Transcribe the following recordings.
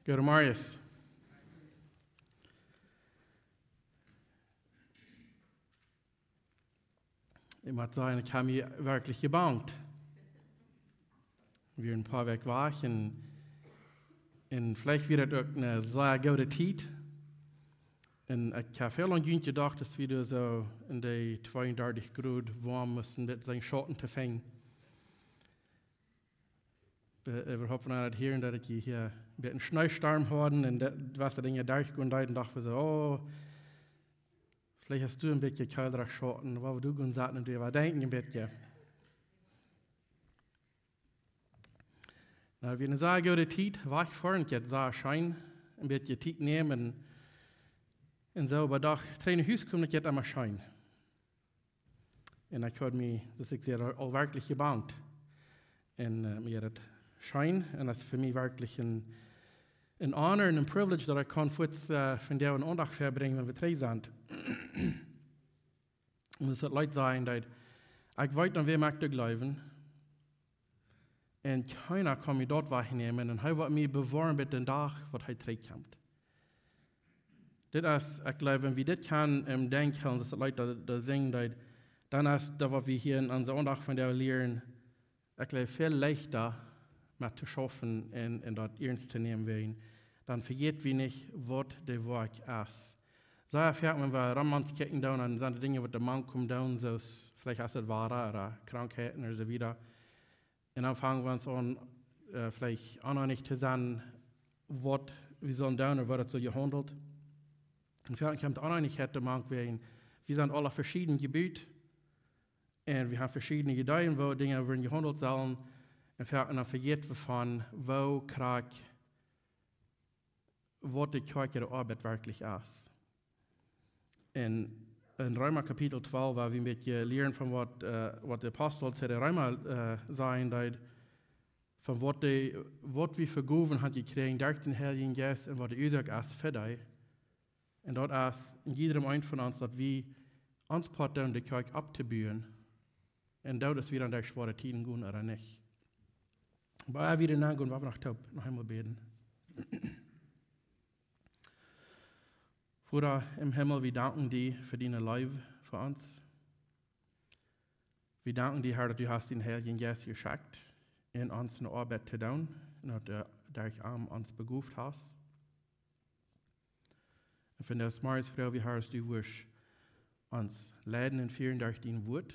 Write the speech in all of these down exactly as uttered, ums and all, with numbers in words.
Goodemorjes. Ekj mott sajen, ekj hab mie werkjlich jebangt. Wie wieren een poa Wäakj wajch un, un veleicht wia daut uk eene sea goode Tiet. Un ekj hab väl aun junt jedocht, daut wie doa soo en de tweeundartich Grod woam musten met sien Schauten to finjen. Be-, äwahaupt von daut hieren, daut ekj hia een bät een Schneestorm haud un daut, waut de Dinja derchgonen deeden, un docht wie soo, oh, veleicht hast du een bät kjeelra Schauten, wua wie du gonen sitten un du äwadenkjen een bät. Na, wie eene sea goode Tiet, wajch foaren, ekj haud sea scheen, een bät Tiet nämen un soo, oba doch, trigj no Hus komen, ekj haud emma scheen. Un ekj haud mie, soo aus ekj säd, aul, aul werkjlich jebangt. Un, äh, mie wia daut scheen. Un daut es fa mie werkjlich een, een Honor un een Privilege, daut ekj kaun fuaz, äh, vondoag eene Aundacht vebrinjen, wan wie trigj sent. Un daut es daut Leet sajen, daut ekj weet, aun wäm ekj to jleewen. Un kjeena kaun mie daut wajchnämen. Un hee woat mie bewoaren bat dän Dach, waut hee trigjkjemt. Dit es, ekj jleew, wan wie dit kjennen em Denkj hoolen, daut de Leet daut, daut sinjen deeden, dan es daut, waut wie hia en onse Aundacht vondoag lieren, ekj jleew, väl leichta met to schaufen un, un daut iernst to nämen woaren. Dan vejät wie nich, waut de Woakj es. Sea foaken, wan wie rom ons kjikjen doonen, dan sent de Dinja, waut doa mank komen doonen, soo aus veleicht es daut Wada ooda Krankheiten ooda soo wieda. Un dan fangen wie ons aun, äh, veleicht oneenich to sennen, waut wie sellen doonen ooda woo daut saul jehaundelt. Un foaken kjemt Oneenichkjeit doa mank, wäajen wie sent aula veschieden jebut. Un wie haben veschiedne Ideeen, woo Dinja woaren jehaundelt sellen. Un foaken dan vejät wie von, woo krakjt, waut de Kjoakj äare Oabeit werkjlich es. En, en Reema Kapitel twalf, wua wie een bät lieren von waut, äh, waut de Apostel to de Reema, äh, sajen deed, von waut de, waut wie fa Gowen haben jekjräajen derch dän Heiljen Jeist un waut de Uasoak es fa dee. Un daut es en jiedrem eenen von ons, daut wie ons Poat doonen, de Kjoakj opptobuen. Un daut es, wan wie derch schwoare Tieden gonen ooda nich. Oba ea wie doa nenn gonen, well wie noch toop, noch eemol bäden. Voda em Himmel, wie danken die fa diene Leew fa ons. Wie danken die, Herr, daut du hast dän Heiljen Jeist jeschekjt, en ons eene Oabeit to doonen, un daut du derch am ons bejeft hast. Un vondoag zemorjes froag wie, Herr, daut du wurscht ons leiden un fieren derch dien Wuat,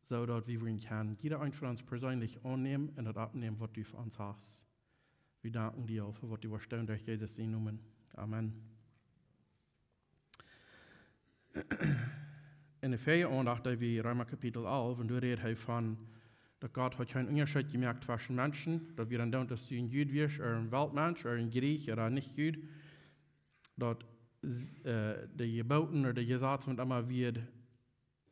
soo daut wie woaren kjennen, jieda eena von ons perseenlich aunnämen un daut oppnämen, waut du fa ons hast. Wie danken die aul fa waut du woascht doonen derch Jesus sienen Nomen. Amen. En de väaje Aundacht, dee wie Reema Kapitel alf, un doa rät hee von, daut Gott haud kjeen Unjascheet jemoakt tweschen Menschen, daut wie dan doonen, aus du een Jud wieescht, ooda een Weltmensch, ooda een Jriech, ooda nich Jud, daut, äh, de Jeboten ooda de Jesazen, waut emma wia,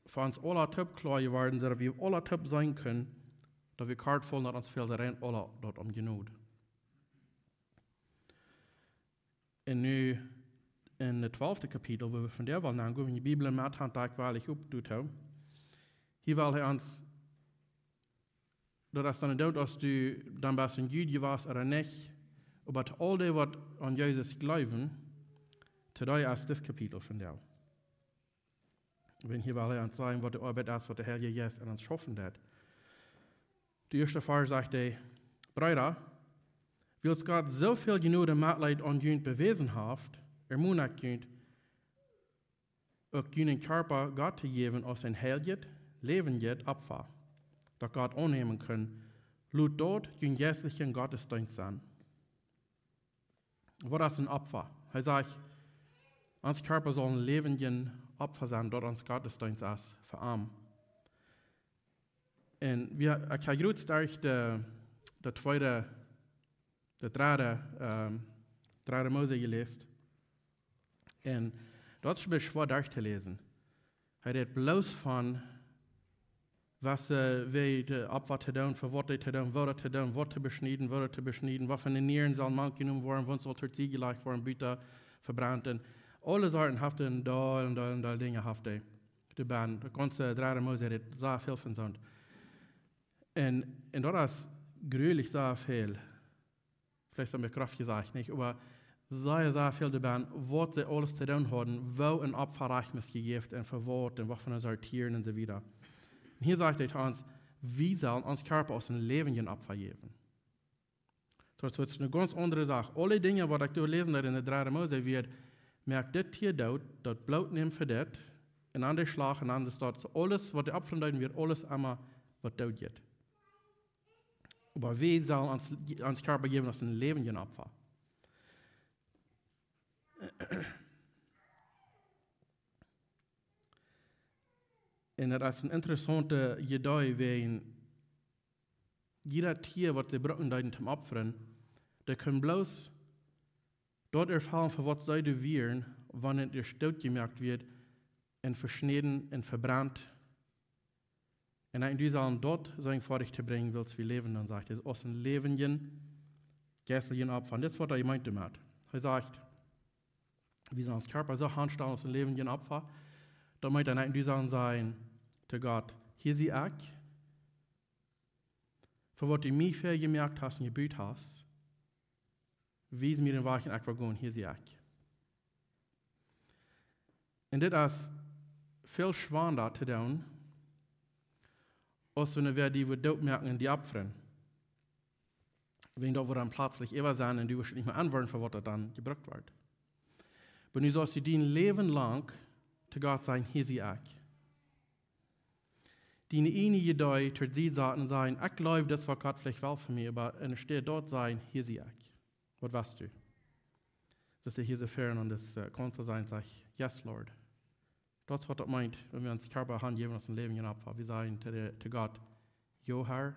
fa ons aula toop kloa jeworden, soo daut wie aula toop seenen kjennen, daut wie kort faulen, daut ons fält rein aula daut om Jnod. Un nu en daut twalfte Kapitel, wua wie vondoag wellen nenn gonen, wan jie Bibel met han, dan well ekj opp doa too. Hia well hee ons, daut es dan doonen, aus du dan best een Jud jewast ooda nich, oba to aul dee, waut aun Jesus jleewen, to dee es dit Kapitel vondoag. Wan hia well hee ons sajen, waut de Oabeit es, waut de Heilje Jeist en ons schaufen deit. De ieeschte Varsch sajcht hee: Breeda, wiels Gott soo väl Jnod un Metleet aun junt bewäsen haft, ermon ekj junt, uk junen Kjarpa Gott to jäwen aus een heiljet, läwendjet Opfa, daut Gott aunnämen kaun. Lot daut jun jeistlichen Gottesdeenst sennen. Waut es een Opfa? Hee sajcht, ons Kjarpa saul een läwendjet Opfa sennen, daut ons Gottesdeenst es fa am. Un wie, ekj hab jrods derch de, de tweede, de dredde, ähm, dredde Mose jeläst. Un daut es een bät schwoa derchtoläsen. Hee rät bloos von, waut, äh, wie de Opfa to doonen, fa waut dee to doonen, woo daut to doonen, waut to beschnieden, woo daut to beschnieden, waut fa de Nieren sellen mank jenomen woaren, waut saul to Sied jelajcht woaren, buta vebrennt. Un aule Sorten haft hee, een Deel un Deel un Deel Dinja haft hee. De Bibel, de gaunze dredde Mose rät sea väl von soont. Un, un daut es grulich sea väl. Veleicht haben wir Kraft gesagt, nich? Oba sea, sea väl doabennen, waut see aules to doonen hauden, woo een Opfa rajcht must jejäft un fa waut un waut fa een Sort Tieren un soo wieda. Un hia sajcht hee to ons, wie sellen ons Kjarpa aus een läwendjet Opfa jäwen. Daut es eene gaunz aundre Sach. Aule Dinja, waut ekj doa läsen deed en de dredde Mose, wia, moak dit Tia doot, daut Bloot nämen fa dit, un aun de Schlacht, un aun de Staut. Soo aules, waut dee opfren deeden, wia aules emma, waut doot jeit. Oba wie sellen ons, ons Kjarpa jäwen aus een läwendjet Opfa. Un daut es een interessaunta Idee, wäajen jieda Tia, waut see brucken deeden toom opfren, dee kunn bloos daut erfellen, fa waut see doa wieren, wan et ieescht doot jemoakt wia un veschnäden un vebrent. Un ekj un du sellen daut sennen foadich to brinjen, wiels wie läwen, dan sajcht hee, aus een läwendjet, jeistlichet Opfa. Un dit es, waut hee meent doamet. Hee sajcht, wie sellen ons Kjarpa soo aunstalen aus een läwendjet Opfa. Daut meent dan, ekj un du sellen sajen to Gott: Hia sie ekj, fa waut du mie väajemoakt hast un jebut hast, wies mie dän Wajch un ekj well gonen, hia sie ekj. Un dit es väl schwanda to doonen, aus wan wäa die wudd doot moaken un die opfren. Wäajen daut wudd dan pletslich äwa sennen un du wurscht nich mea aunwoaren, fa waut daut dan jebrukt woat. Oba nu saust du dien Läwen lang to Gott sajen: Hia sie ekj. Diene ieejne Idee to Sied saten un sajen: Ekj jleew, daut es, waut Gott veleicht well fa mie, oba enne Städ daut sajen: Hia sie ekj. Waut west du? Daut hee hia soo väa aun daut, äh, Konto sajen, sajcht: Yes, Lord. Daut es, waut daut meent, wan wie ons Kjarpa hanjäwen aus een läwendjet Opfa. Wie sajen to de, to Gott: Jo, Herr.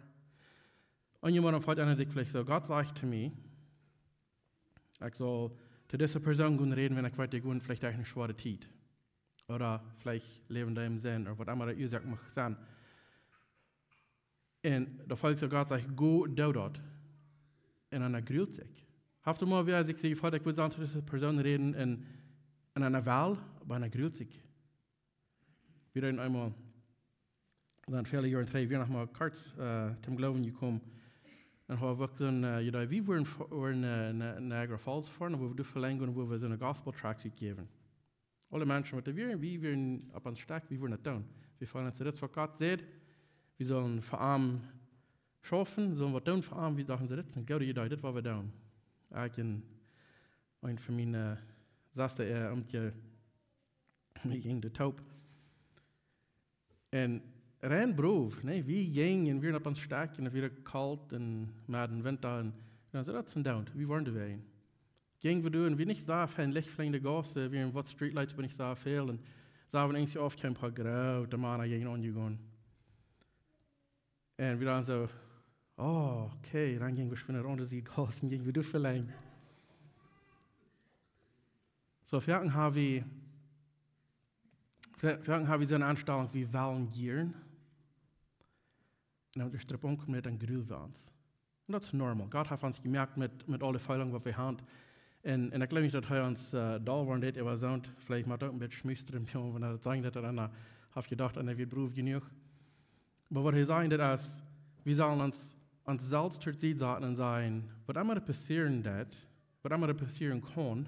Un jemaunt dan felt eena sikj veleicht soo, Gott sajcht to mie, ekj saul to dise Persoon gonen räden, wan ekj weet, dee jeit veleicht derch eene schwoare Tiet. Ooda veleicht läwen dee em Senn, ooda waut emma de Uasoak mach sennen. Un dan felt sikj, Gott sajcht: Go, doo daut. Un dan grult sikj. Haft eemol wäa sikj soo jefeelt, ekj wudd sajen to dise Persoon räden un, un dan well, oba dan grult sikj. Wie deeden eemol, dan väle Joaren trigj, wie noch mau kort, äh, toom Gloowen jekomen. Un wie wudden, äh, jo, wie wudden fa-, wudden, äh, no, no Niagara Falls foaren, wua wie doa velenjen, wua wie soone Gospel Tracts utjäwen. Aule Menschen, waut doa wieren, wie wieren opp ons stoakj, wie wudden daut doonen. Wie feelen ons, daut es, waut Gott sajcht, wie sellen fa am schaufen, sellen waut doonen fa am, wie dochten, daut es eene goode Idee, daut woa wie doonen. Ekj un eent von miene, äh, Sesta, äh, Omkje, wie jinjen doa toop. Un rein brow, nä, wie jinjen, wie wieren opp ons stoakj un et wia kolt un met dän Wint un, un soo, daut es een Down, wie wieren doa wäajen. Jinjen wie doa un wie nich soo väl Licht, veleicht de Gauss, wie wieren waut Streetlights, oba nich soo väl. Un soo, wan eena sikj aufkjeem, een poa groote Mana jinjen aunjegonen. Un wie dan soo: Oh, okay, dan jinjen wie schwind aundasch ut Gauss un jinjen wie doa velenjen. Soo, foaken ha wie, fo-, foaken ha wie soone Enstalunk, wie wellen jieren. Un wan et doaropp aunkomt, dan grul wie ons. Un daut es normal. Gott haft ons jemoakt met, met aule Feelinj, waut wie haben. Un, un ekj jleew nich, daut hee ons, äh, doll woaren deed, äwa soont. Veleicht mott hee uk een bät schmustren, jo, wan hee daut sajcht, daut hee dan haft jedocht, un hee wia brow jenuach. Oba waut hee sajcht, daut es, wie sellen ons, ons selfst to Sied saten un sajen, waut emma doa passieren deed, waut emma doa passieren kaun,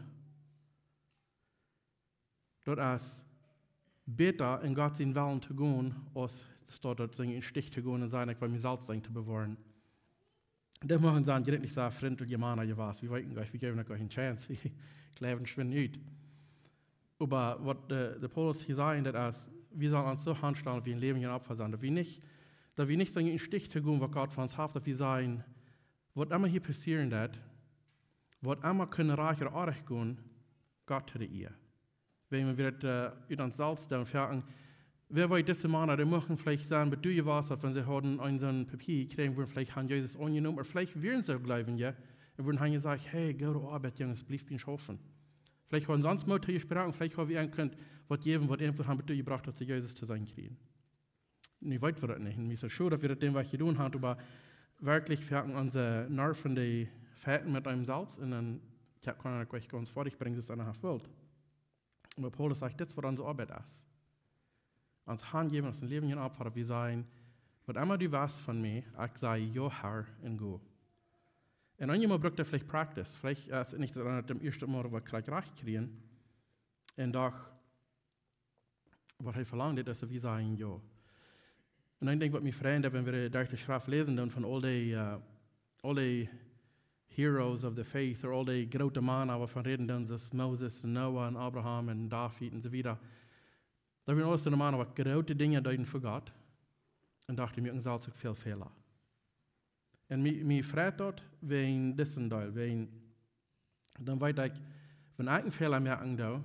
daut es bäta en Gott sienen Wellen to gonen, aus daut doa soo em Stich to gonen un sajen, ekj well mie selfst sennen to bewoaren. Daut moaken sent jrintlich soo frintliche Mana jewast. Wie weeten nich, wie jäwen uk eene Chance, wie jleewen schwind ut. Oba waut de, de Paulus hia sajcht, daut es, wie sellen ons soo aunstalen, wie een läwendjet Opfa sent. Daut wie nich, daut wie nich soo em Stich to gonen, waut Gott von ons haft, daut wie sajen, waut emma hia passieren deed, waut emma kunn rajcht ooda oajch gonen, Gott to de Ea. Wan wie daut, äh, ut ons selfst doonen, foaken, wäa weet, dise Mana, dee muchten veleicht sennen, oba du, je wist daut, wan see hauden een soon Papia jekjräajen, wudden veleicht han Jesus aunjenomen, ooda veleicht wieren see Gleewje, un wudden han jesajcht: Hey, goode Oabeit, Junges, bliewt bie ons schaufen. Veleicht hauden see ons Moot jesproaken, veleicht haud wie an kunt waut jäwen, waut eefach han doatoo jebrocht, daut see Jesus to seenen kjrieejen. Nu weet wie daut nich. Un mie es et schod, daut wie daut dän Wajch jedonen haben, oba werkjlich foaken onse Nerven, dee fighten met eenem selfst un dan, jo, kaun eena sikj gaunz foadich brinjen, soo aus eena haft wult. Oba Paulus sajcht, dit es, waut onse Oabeit es. Ons hanjäwen aus een läwendjet Opfa, daut wie sajen, waut emma du west von mie, ekj saj jo, Herr, un go. Un eenjemol brukt daut veleicht practice. Veleicht es et nich daut eena daut daut ieeschte Mol waut krakjt rajcht kjrieen. Un doch, waut hee velangt, daut es, wie sajen jo. Un ekj denkj, waut mie freit, daut wan wie derch de Schreft läsen dan von aul dee, äh, aul dee heroes of the faith, ooda aul dee groote Mana, waut wie von räden dan, soo aus Moses un Noah un Abraham un David un soo wieda. Daut wieren aules soone Mana, waut groote Dinja deeden fa Gott. Un doch, dee muaken selfst uk väl Fäla. Un mie, mie freit daut wäajen disen Deel, wäajen, dan weet ekj, wan ekj een Fäla moaken doo,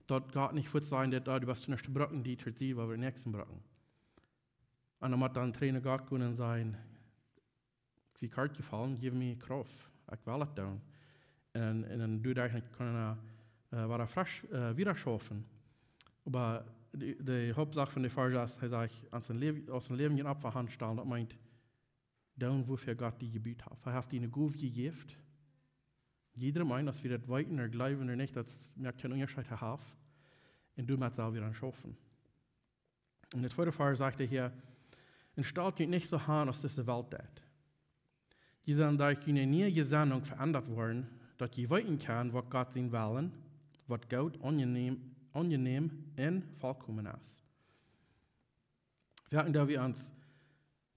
daut Gott nich woat sajen, daut, oh, du best nich to brucken, dee to seenen, waut wie nuscht brucken. Un dan mott dan trigj no Gott gonen un sajen, ekj sie kort jefaulen, jeff mie Krauft, ekj well daut doonen. Un, un dan doa derch kaun eena, äh, wada fresch, äh, wieda schaufen. Oba de, de Hauptsach von dän Varsch es, hee sajcht, aun sien Läw-, aun sien Läwen june Opfa hanstalen, daut meent, doonen, wuafäa Gott die jebut haft. Hee haft die eene Gow jejäft. Jieda eena, aus wie daut weeten ooda jleewen ooda nich, daut moakt kjeen Unjascheet, hee haft. Un doamet sell wie dan schaufen. Un de tweede Varsch sajcht hee hia, un stalt junt nich soo aun, aus dise Welt deit. Jie sellen derch june niee Jesennunk veendat woaren, daut jie weeten kjennen, waut Gott sien Wellen, waut goot, aunjenäm, aunjenäm un volkomen es. Wie haben doa, wie ons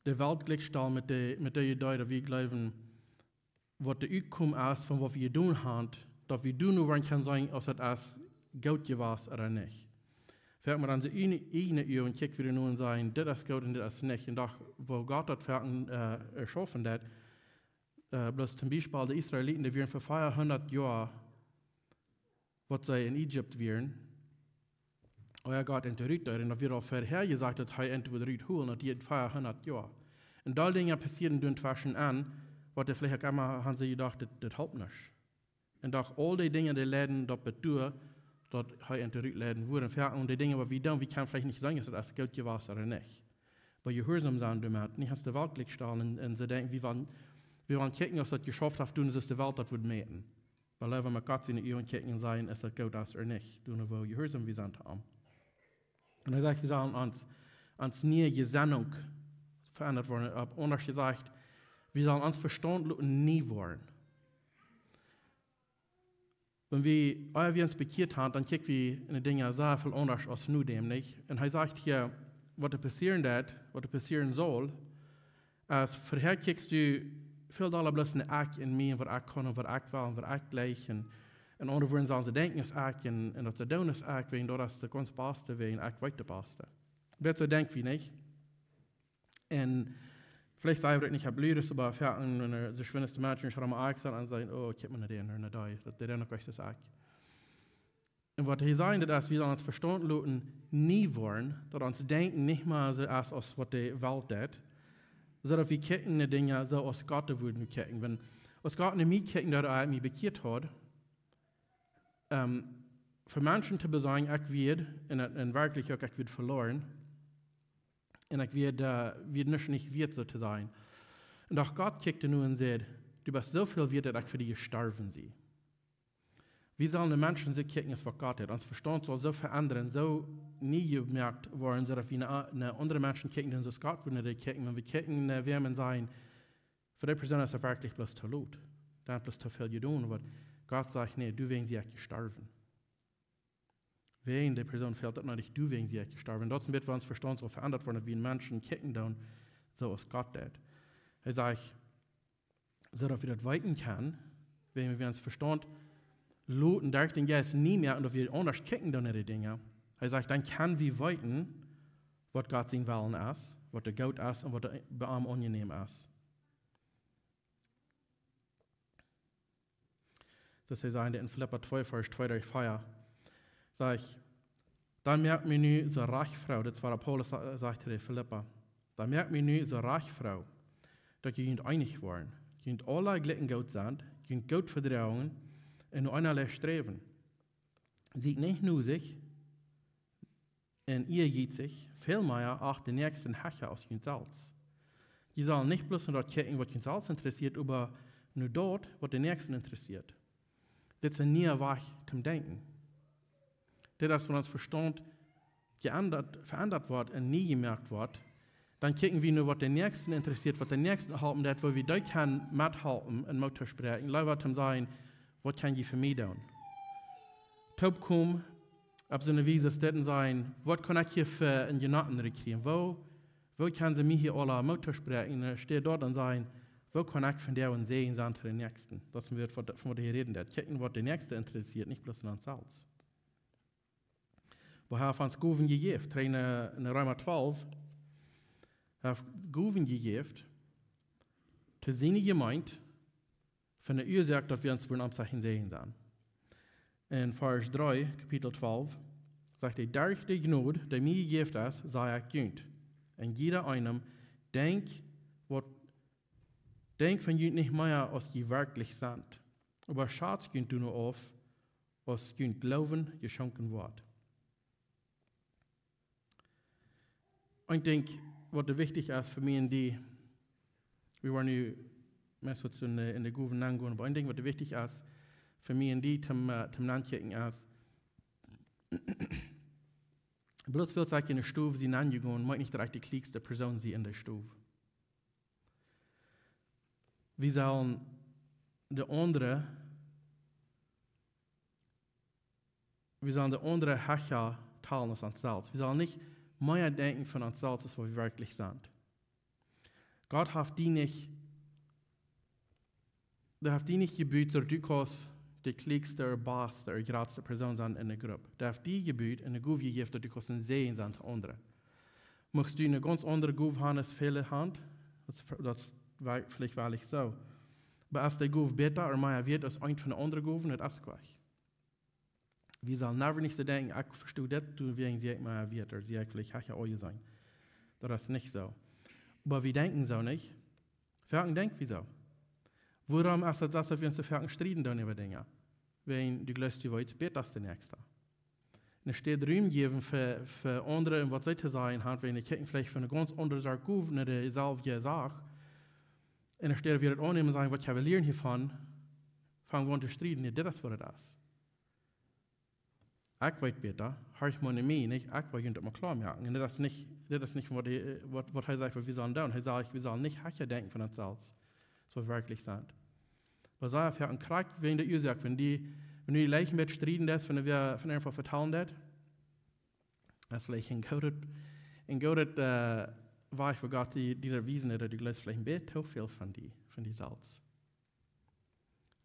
de Welt jlikj stalen met de, met de Idee, daut wie jleewen, waut de Utkunft es von waut wie jedonen haben, daut wie doonen, wua wie kjennen sajen, aus et es goot jewast ooda nich. Veleicht met onse eejne, eejne Uagen kjikj wie no un sajen, dit es goot un dit es nich. Un doch, woo Gott daut veleicht, äh, erschaufen deed, äh, bloos toom Biespel, de Israeliten, dee wieren fa veahundat Joa, waut see en Ägipten wieren, ea Gott an rut deed, un daut wia aul verhäa jesajcht, daut hee an wudd rut holen, daut dieed veahundat Joa. Un aul Dinja passieeden doa tweschen, waut veleicht uk emma haben see jedocht, daut, daut halpt nich. Un doch aul dee Dinja, dee leiden doatoo bie, daut hee an rut leiden wudd. Un veleicht, un dee Dinja, waut wie doonen, wie kjennen veleicht nich sajen, aus daut es goot jewast ooda nich. Oba jehuarsom sennen doamet, nich aun de Welt jlikj stalen un, un soo denkjen, wie wellen, wie wellen kjikjen, aus daut jeschauft haft, doonen, soo aus de Welt daut wudd moaken. Oba leewa met Gott siene Uagen kjikjen un sajen, es daut goot es ooda nich. Doonen, woo jehuarsom wie sent aun am. Un hee sajcht, wie sellen ons, ons niee Jesennunk veendat woaren. Opp aundasch jesajcht, wie sellen ons Vestaunt loten nie woaren. Wan wie, ea wie ons bekjieet haben, dan kjikj wie no Dinja sea väl aundasch aus nu däm, nich? Un hee sajcht hia, waut doa passieren deed, waut doa passieren saul, es, verhäa kjikjst du väl dolla bloos no ekj un mie un waut ekj kaun un waut ekj well un waut ekj jlikj. Un, un aundre wudden sajen, see denkjen aus ekj un, un daut see doonen aus ekj, wäajen daut es de gaunz baste, wäajen ekj weet de baste. Bat soo denkj wie nich. Un veleicht saj wie daut nich opp ludes, oba veleicht, wan, wan, äh, soo schwind aus de Menschen schauen mau ekj sennen un sajen, oh, ekj hab mie nich dän, nich dee, daut dee dan uk wajch es ekj. Un waut hee sajcht, daut es, wie sellen ons Vestaunt loten nie woaren, daut ons Denkjen nich mea soo es aus waut de Welt deit, soo daut wie kjikjen no Dinja soo aus Gott wudd nu kjikjen. Wan, aus Gott no mie kjikjen deed, ea ekj mie bekjieet haud, ähm, fa Menschen to besajen, ekj wia, un, un werkjlich uk, ekj wia veloaren, un ekj wia, äh, wia nich, nich wieet, soo to sajen. Un doch Gott kjikjt nu un säd, du best soo väl wieet, daut ekj fa die jestorwen sie. Wie sellen de Menschen soo kjikjen aus waut Gott haft. Ons Vestaunt saul soo veendren, soo nie jemoakt woaren, soo daut wie no, no aundre Menschen kjikjen, dan soo aus Gott wudd no dee kjikjen. Wan wie kjikjen no wäm un sajen, fa dee Persoon es et werkjlich bloos too lot. Dee haft bloos too väl jedonen, oba Gott sajcht, nä, doawäajen sie ekj jestorwen. Wäajen dee Persoon fält daut needich, doawäajen sie ekj jestorwen. Daut es een bät, woo ons Vestaunt saul veendat woaren, daut wie no Menschen kjikjen doonen, soo aus Gott deit. Hee sajcht, soo daut wie daut weeten kjennen, wan wie ons Vestaunt loten derch dän Jeist nie mea, un daut wie aundasch kjikjen doonen no dee Dinja. Hee sajcht, dan kjenn wie weeten, waut Gott sien Wellen es, waut doa goot es un waut doa bie am aunjenäm es. Daut sajcht hee en Filippa twee, Varsch twee derch vea. Sajcht, dan moakt mie nu soo rajcht froo, dit es waut Paulus sa-, sajcht to de Filippa. Dan moakt mie nu soo rajcht froo, daut jie junt eenich woaren, junt aula jlikj goot sent, junt goot vedroagen un no eena Leew sträwen. Siet nich nusich un ieejietsich, väl mea acht dän Näakjsten hecha aus junt selfst. Jie sellen nich bloos no daut kjikjen, waut junt selfst interessieet, oba no daut, waut dän Näakjsten interessieet. Dit es een niea Wajch toom Denkjen. Dit es, wan ons Vestaunt jeendat, veendat woat un nie jemoakt woat, Dan kjikjen wie nu, waut dän Näakjsten interessieet, waut dän Näakjsten halpen deit, woo wie dee kjennen methalpen un Moot toospräakjen. Leewa toom sajen: "Waut kaun jie fa mie doonen?" Toopkomen opp soone Wies es dit un sajen: "Waut kaun ekj hia fa een Jenoten rut kjrieen? Woo, woo kjennen see mie hia aula Moot toospräakjen?" Un enne Städ doa dan sajen: "Woo kaun ekj vondoag een Säajen sennen to dän Näakjsten?" Daut es waut, von waut hee räden deit. Kjikjen, waut dän Näakjsten interessieet, nich bloos aun ons selfst. Woo hee haft ons Gowen jejäft. Trigj enne, enne Reema twalf. Hee haft Gowen jejäft to siene Jemeent, von de Uasoak, daut wie ons wudden am Säajen sennen. En Varsch dree, Kapitel twalf, sajcht hee: "Derch de Jnod, dee mie jejäft es, saj ekj junt, un jieda eenem: Denkjt waut, denkjt von junt nich mea, aus jie werkjlich sent, oba schatzt junt doano auf, aus junt Gloowen jeschonken woat." Ekj denkj, waut doa wichtich es fa mie un die, wie woaren nu meist waut en de, en de Gowen aungonen, oba ekj denkj, waut doa wichtich es fa mie un die toom, äh, toom Nankjikjen es, bloos wiels ekj enne Stow sie aunjegonen, meent nich, daut ekj de kjliekjste Persoon sie enne Stow. Wie sellen de aundre, wie sellen de aundre hecha talen aus ons selfst. Wie sellen nich mea denkjen von ons selfst, aus waut wie werkjlich sent. Gott haft die nich, dee haft die nich jebut, soo daut du kaust de kjliekjste, baste, jratste Persoon sennen enne Grupp. Dee haft die jebut un de Gow jejäft, daut du kaust een Säajen sennen to aundre. Muchst du eene gaunz aundre Gow haben aus väle haben, daut es, daut es wea-, veleicht werkjlich soo. Oba es dee Gow bäta ooda mea wieet aus eene von de aundre Gowen? Daut es krakjt. Wie sellen never nich soo denkjen: "Ekj vesto dit, doawäajen sie ekj mea wieet, ooda sie ekj veleicht hecha aunjeseenen." Daut es nich soo. Oba wie denkjen soo, nich? Foaken denkj wie soo. Wuarom es daut soo, daut wie ons soo foaken strieden doonen äwa Dinja? Wan du jleefst, du weetst bäta aus de Näakjsta. Un enne Städ Rum jäwen fa, fa aundre un waut see to sajen haben, wan dee kjikjen veleicht von eene gaunz aundre Sach, ooda deeselwje Sach. Un enne Städ wie daut aunnämen un sajen: "Waut kjenn wie lieren hiavon?", fang wie aun to strieden. Nä, dit es waut daut es. Ekj weet bäta, horcht mau no mie, nich? Ekj well junt daut mau kloa moaken. Un dit es nich, dit es nich waut hee, waut, waut hee sajcht, waut wie sellen doonen. Hee sajcht, wie sellen nich hecha denkjen von ons selfst, soo aus wie werkjlich sent. Oba soo, hee haft een krakjt wäajen de Uasoak, wan du, wan du jlikj met strieden deist, wan du wäa, wan irjentwaut vetalen deist, daut es veleicht een goodet, een goodet, äh, Wajch, woo Gott die, die daut wiesen deit, daut du jleefst veleicht een bät too väl von die, von die selfst.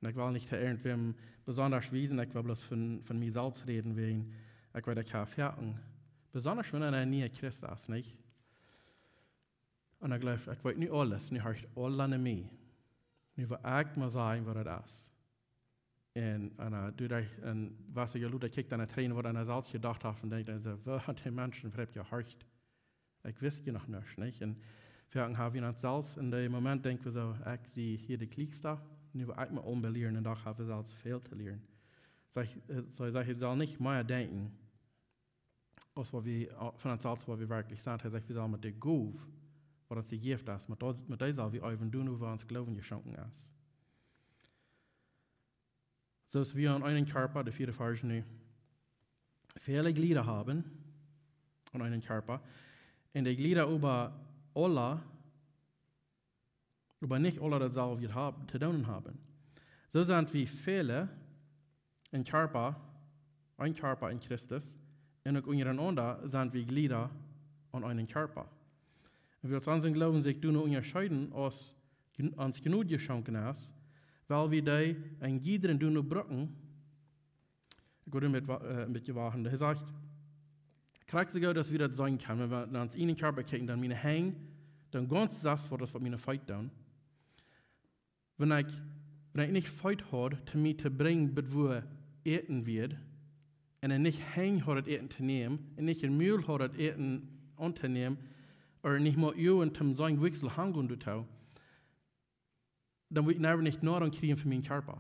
Un ekj well nich to irjentwäm besonda wiesen, ekj well bloos von, von mie selfst räden, wäajen ekj weet, ekj hab foaken, besonda wan eena een niea Christ es, nich? Un ekj jleew, ekj weet nu aules, nu horcht aula no mie. Nu well ekj mau sajen, waut daut es. Un, un, äh, du deist, un waut ekj lota kjikj, dan trainen, waut eena selfst jedocht haft un denkjt dan soo: "Waut, dee Menschen, waut hab ekj jehorcht? Ekj wist je noch nuscht, nich?" Un foaken hab wie ons selfst, en dän Moment denkj wie soo: "Ekj sie hia de kjliekjsta, nu well ekj mie aunbelieren, un doch hab wie selfst väl to lieren." Saj, äh, soo saj ekj, wie sellen nich mea denkjen aus waut wie, äh, von ons selfst, waut wie werkjlich sent. Hee sajcht, wie sellen met de Gow, waut ons jejäft es, met daut, met dee sell wie äwen doonen, woo ons Gloowen jeschonken es. Soo aus wie aun eenen Kjarpa, de vieede Varsch nu, väle Jlieda haben, aun eenen Kjarpa, un de Jlieda oba aula, oba nich aula daut selwje hab-, to doonen haben. Soo sent wie väle een Kjarpa, een Kjarpa en Christus, un uk unjarenaunda sent wie Jlieda aun eenen Kjarpa. Un wiels ons Gloowen sikj doano unjascheeden, aus jn-, ons Jnod jeschonken es, well wie dee een jiedren doano brucken. Ekj wull met wa-, äh, een bät wachten. Hee sajcht, krakjt soo goot aus wie daut seenen kjennen, wan wie no ons eenen Kjarpa kjikjen, dan miene Henj, dan gaunz soo aus waut miene Feet doonen. Wan ekj, wan ekj nich Feet haud, toom mie to brinjen, bat wua Äten wia, un ekj nich Henj haud, daut Äten to nämen, un nich een Mul haud, daut Äten auntonämen, ooda nich mol Uagen toom seenen, wua ekj sull hangonen doatoo, dan wudd ekj never nich Noarunk kjrieen fa mienen Kjarpa.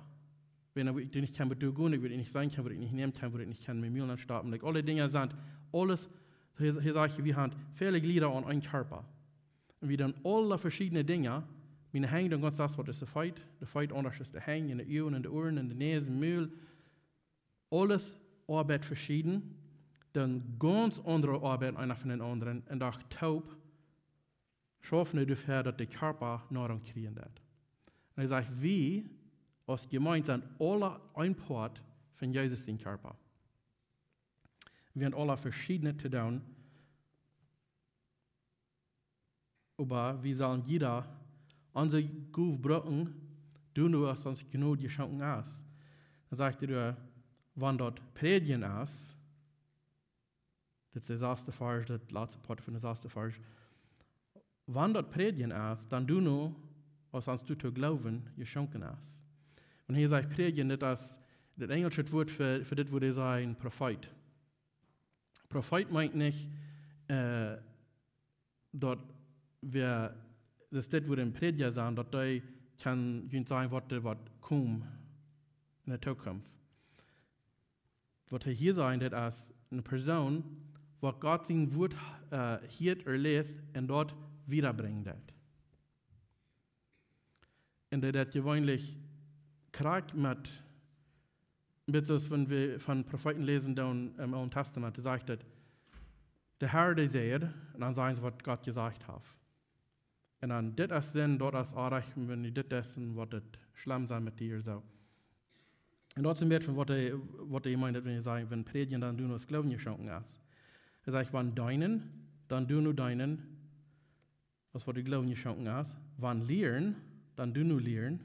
Wan dan wudd ekj nich kjennen doa gonen, ekj wudd nich seenen kjennen, wudd ekj nich nämen kjennen, wudd ekj nich kjennen mien Mul nenstoppen. Like, aule Dinja sent, aules, hee, hee sajcht, wie haben väle Jlieda aun eenen Kjarpa. Un wie doonen aule veschiedne Dinja, miene Henj doonen gaunz soo aus waut de Feet, de Feet aundasch aus de Henj, un de Uagen, un de Uaren, un de Näs, un Mul. Aules oabeit veschieden, doonen gaunz aundre Oabeit eena von dän aundren, un doch toop schaufen doafäa, daut de Kjarpa Noarunk kjrieen deit. Un hee sajcht, wie aus Jemeent sent aule een Poat von Jesus sien Kjarpa. Wie haben aule veschiedne to doonen, oba wie sellen jieda onse Gow brucken, doonen aus ons Jnod jeschonken es. Dan sajcht hee doa, wan daut Prädjen es, dit es de sasste Varsch, daut latste Poat von de sasste Varsch, wan daut Prädjen es, dan doo nu, aus ons doatoo Gloowen jeschonken es. Wan hee sajcht Prädjen, dit es daut enjelsche Wuat fa, fa dit, waut hee sajcht, een Profeet. Profeet meent nich, äh, daut wie, daut dit, waut een Prädja sent, daut dee kaun junt sajen, waut doa woat komen enne Tookunft. Waut hee hia sajcht, daut es eene Persoon, waut Gott sien Wuat, äh, hieet ooda läst un daut wiedabrinjen deit. Un dee daut jeweenlich krakjt met, bat aus wan wie von Profeeten läsen doonen em Oolen Testament, doa sajcht et, de Herr, dee säd, un dan sajen see, waut Gott jesajcht haft. Un dan, dit es Sind, daut es oajch, un wan du dit deist, dan woat et schlemm sennen met die, soo. Un daut es een bät von waut hee, waut hee meent, wan hee sajcht, wan Prädjen, dan doo nu aus Gloowen jeschonken es. Hee sajcht, wan deenen, dan doo nu deenen, aus waut doa Gloowen jeschonken es. Wan lieren, dan doo nu lieren.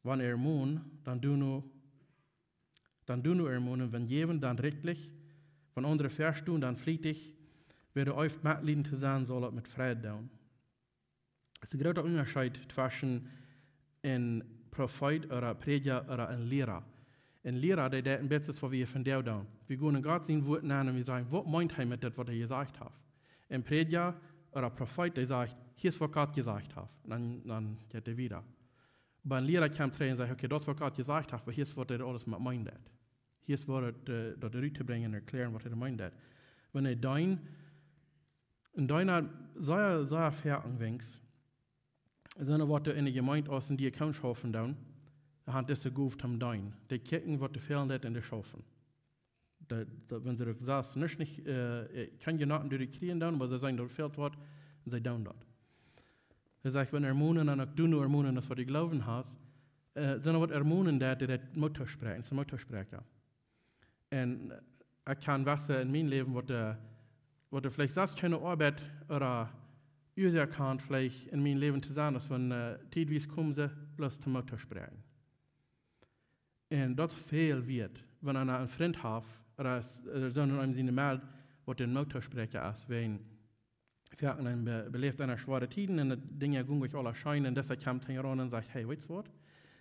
Wan ermonen, dan doo nu, dan doo nu ermonen. Wan jäwen, dan rikjlich. Wan aundre väastonen, dan flietich. Wäa doa eeft Metlieden to sennen, saul daut met Freid doonen. Et es een groota Unjascheet tweschen een Profeet ooda Prädja ooda een Liera. Een Liera, dee deit een bät soo aus waut wie vondoag doonen. Wie gonen en Gott sien Wuat nenn un wie sajen, waut meent hee met dit, waut hee jesajcht haft? Een Prädja ooda Profeet, dee sajcht, hia es, waut Gott jesajcht haft. Un dan, dan jeit hee wieda. Oba een Liera kjemt trigj un sajcht, okay, daut es, waut Gott jesajcht haft, oba hia es, waut hee aules met meent. Hia es, waut et, äh, daut rut to brinjen un erkjlären, waut hee meent. Wan hee deent, un deena sea, sea väl aunwenjs, sent waut doa enne Jemeent aus enne Diakoonschoft doonen, dee han dise Gow toom deenen. Dee kjikjen, waut doa fält, daut enne Schoft. Daut, daut, wan see daut selfst nich, nich, äh, äh, kjennen je noch doa kjrieen doonen, oba see seenen, daut fält waut, un see doonen daut. Hee sajcht, wan ermonen, dan uk doo nu ermonen, aus waut du Gloowen hast, äh, sent waut ermonen, daut, daut Moot toospräakjen, es een Moottoosprecha. Un ekj kjan waut en mien Läwen, waut, äh, waut veleicht selfst kjeene Oabeit ooda Uasoak haft, veleicht en mien Läwen to sennen, aus wan, äh, tietwies komen see bloos toom Moot toospräakjen. Un daut es väl wieet, wan eena een Frint haft, ooda es, äh, soo een siene Meld, waut een Moottoosprecha es, wan Foaken be-, beläft eena schwoare Tieden un de Dinja gonen nich aula scheen un dee kjemt hinjaraun un sajcht, hey, weetst waut?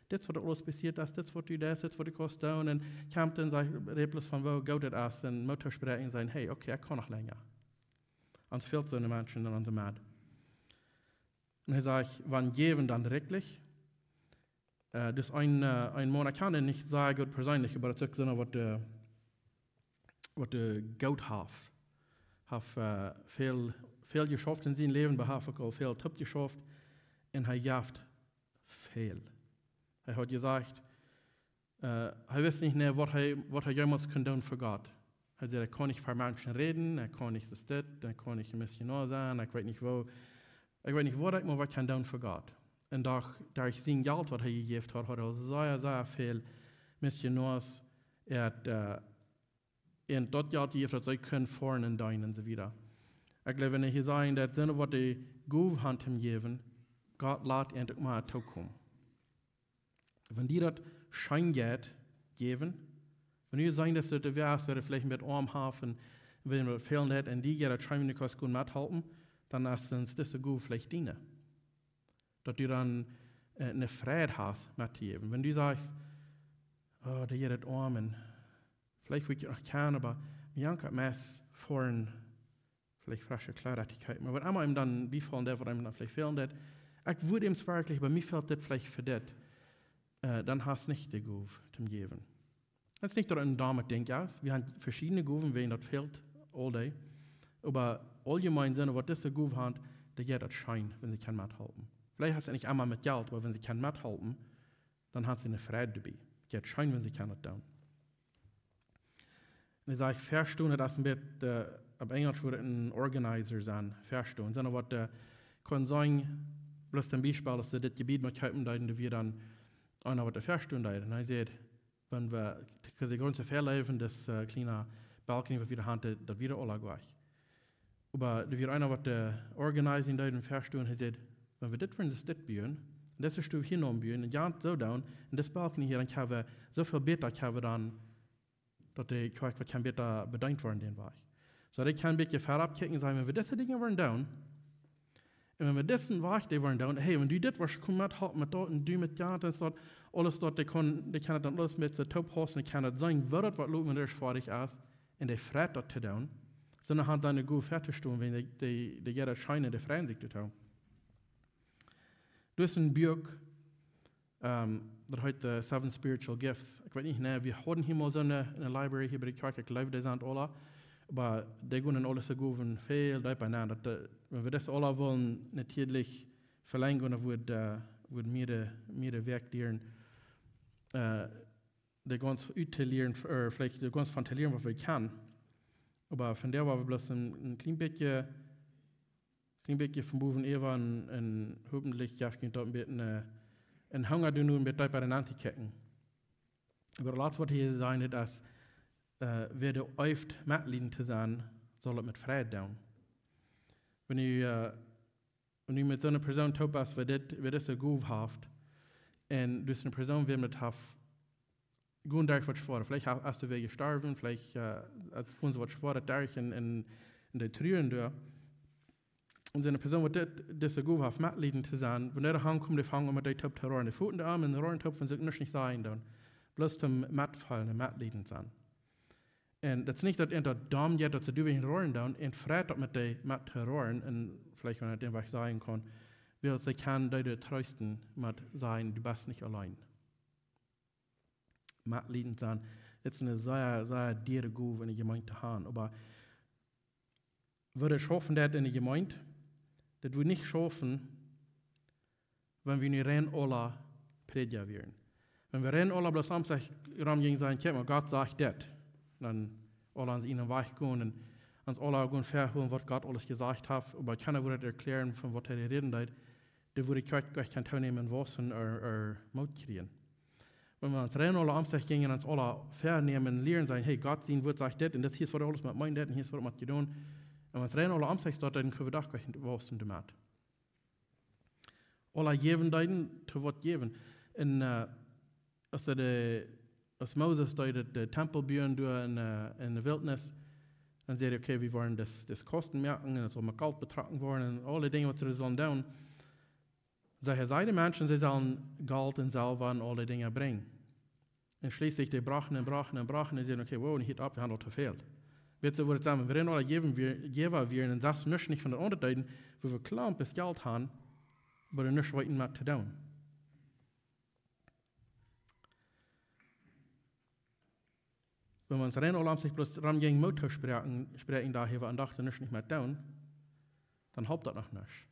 Dit es waut aules passieet es, dit es waut du deist, dit es waut du kaust doonen. Un kjemt un sajcht, rät bloos von woo goot et es, een Moot toospräakjen un sajen, hey, okay, ekj kaun noch lenja. Ons fält soone Menschen en onse Medd. Un hee sajcht, wan jäwen, dan rikjlich. Äh, daut es een, äh, een Maun, ekj kjan am nich sea goot perseenlich, oba daut es uk soona waut, äh, waut, äh, Gott haft. Haft, äh, väl, väl jeschauft en sien Läwen, oba haft uk aul väl toop jeschauft. Un hee jeft väl. Hee haud jesajcht, äh, hee wist nich, nä, waut hee, waut hee jemols kunn doonen fa Gott. Hee säd, ekj kaun nich ver Menschen räden, ekj kaun nich dit, ekj kaun nich een Missionoa sennen, ekj weet nich woo, ekj weet nich waut ekj mau waut kaun doonen fa Gott. Un doch, derch sien Jelt waut hee jejäft haud, haud hee aul sea, sea väl Missionoas, hee haud, äh, un daut Jelt jejäft, daut see kunnen foaren un deenen un soo wieda. Ekj jleew, wan hee hia sajcht, daut sent waut dee Gow han toom jäwen, Gott lat an uk mau tookomen. Wan die daut scheen jeit, jäwen, wan du seenen, daut du wäa best, waut veleicht een bät oam haft un wäm daut fält, un die jeit daut scheen, wan du kaust goot methalpen, dan es dise Gow veleicht diene. Daut du dan, äh, eene Freid hast mettojäwen. Wan du sajchst, oh, dee jeit daut oam, un veleicht wudd ekj noch kjennen, oba mie jankat meist fa een veleicht fresche Kjleeda to kjeepen. Oba waut emma am dan biefoll, daut waut am dan veleicht fält, daut, ekj wudd am werkjlich, oba mie fält dit veleicht fa dit. Äh, dan hast nich de Gow toom jäwen. Daut es nich daut een domme Dinkj es. Wie haben veschiedne Gowen, wan daut fält, aul dee. Oba auljemein sent waut dise Gow haben, dee jeit daut scheen, wan see kjennen methalpen. Veleicht hast du nich emma met Jelt, oba wan see kjennen methalpen, dan hast du eene Freid doabie. Jeit scheen, wan see kjennen daut doonen. Un hee sajcht, vestonen, daut es een bät, äh, opp Enjelsch wudd et een Organizer sennen, vestonen. Sent waut, äh, Kaun sennen, bloos een Biespel, aus wie dit Jebied mau kjeepen deeden, doa wia dan eena, waut doa väastund deed. Un hee säd, wan wie, because de gaunze Väaleew, daut, äh, kjliene Balkon, waut wie doa hauden, daut, daut wia aul wajch. Oba doa wia eena, waut de organizing deed un väastund, hee säd, wan wie dit wudden, daut dit buen, un daut es Stow hia noch buen, un jo, soo doonen, un daut Balkon hia, dan kjenn wie soo väl bäta, kjenn wie dan, daut de Kjoakj waut kaun bäta bedeent woaren, dän Wajch. Soo, daut kaun een bät verut kjikjen, sajen, wan wie dise Dinja wudden doonen, un wan wie disen Wajch dee wudden doonen, hey, wan du dit wurscht komen met halpen met daut un du met daut un soo, aules daut, dee kaun, dee kaun daut dan aules met sikj toop hoolen, dee kaun daut seenen, woo daut woat lopen, wan daut foadich es, un dee freit daut to doonen. Soo, dan haft hee eene goode Fett to stonen, wan dee, dee, dee jeit daut scheen, dee freit sikj to doonen. Doa es een Buak, ähm, daut heet The Seven Spiritual Gifts. Ekj weet nich, nä, wie hauden hia mol soone, enne Library hia bie de Kjoakj, ekj jleew, dee sent aule, oba dee gonen aule soo goot väl deepa nenn. Daut, äh, wan wie daut aule wellen, natieedlich velenjen, dan wudd, äh, wudd mea, mea Wajch dieren, äh, dee gaunz uttolieren, äh, veleicht dee gaunz von to lieren, waut wie kjennen. Oba von doa, wua wie bloos een, een kjlien bät, kjlien bät von bowen äwa un, un hopentlich jeft junt daut een bät, äh, een Hunga doa nu een bät deepa nenn to kjikjen. Oba daut latste, waut hee sajcht, daut es, äh, wäa doa eeft metlieden to sennen, saul daut met Freid doonen. Wan du, äh, wan du met soone Persoon toop best, wäa dit, wäa dise Gow haft, un du best eene Persoon, wäa met haft, gonen derch waut schwoa. Veleicht ha-, es doa wäa jestorwen, veleicht, äh, es, gonen see waut schwoa derch un, un, un dee truren doa. Un soone Persoon, waut dit, dise Gow haft, metlieden to sennen, wan dee doa aunkomen, dee fangen aun met dee toop to roaren. Dee foten doa aun un roaren toop, wan see nuscht nich sajen doonen. Bloos toom metfeelen un metlieden sennen. Un daut es nich daut eena daut domm jeit, daut see doawäajen roaren doonen, un freit daut met dee met to roaren, un veleicht, wan et dän Wajch sajen kaun, wiels see kjennen dee, dee treesten, met sajen, du best nich auleen. Metlieden sennen, daut es eene sea, sea diere Gow enne Jemeent to haben. Oba woo daut schaufen deit enne Jemeent, daut wudd nich schaufen, wan wie nu rein aule Prädja wieren. Wan wie rein aule bloos aum sikj rom jinjen sajen, kjikj mau, Gott sajcht dit. Dan aule aun sienen Wajch gonen un ons aule gonen verhoolen, waut Gott aules jesajcht haft, oba kjeena wudd erkjläaren, von waut hee räden deed, dan wudd ekj, ekj kaun toonämen, wausen ooda, ooda Moot kjrieen. Wan wie ons rein aule aum sikj jinjen, ons aule vernämen, lieren sajen, hey, Gott sien Wuat sajcht dit, un dit hia es, waut aules met meent dit, un hia es, waut met jedonen. Un wan wie rein aule aum sikj stonen, dan kjenn wie doch nich wausen doamet. Aule jäwen deeden, to waut jäwen. Un, äh, aus see de, aus Moses deed de, de Tempel buen doa en, äh, enne Wiltnis, dan säd hee, okay, wie woaren daut, daut Kosten moaken, un et saul met Golt betrocken woaren, un aule Dinja, waut see sullen doonen. Säd hee, säd de Menschen, see sellen Golt un Selwa un aule Dinja brinjen. Un schlieslich dee brochten un brochten un brochten un säden, okay, wow, nu hieet opp, wie haben aul to väl. Weetst du, waut et sajen, wan wie aule jäwen, wie, Jäwa wieren, un daut es nich von de aundre Tieden, wua wie kjlien bät Jelt haben, oba nich weeten, waut to doonen. Wan wie ons rein aule aum sikj bloos rom jinjen Moot to spräakjen, spräakjen doa, hee, waut aun dachten, nuscht nich mea doonen, dan halpt daut noch nuscht.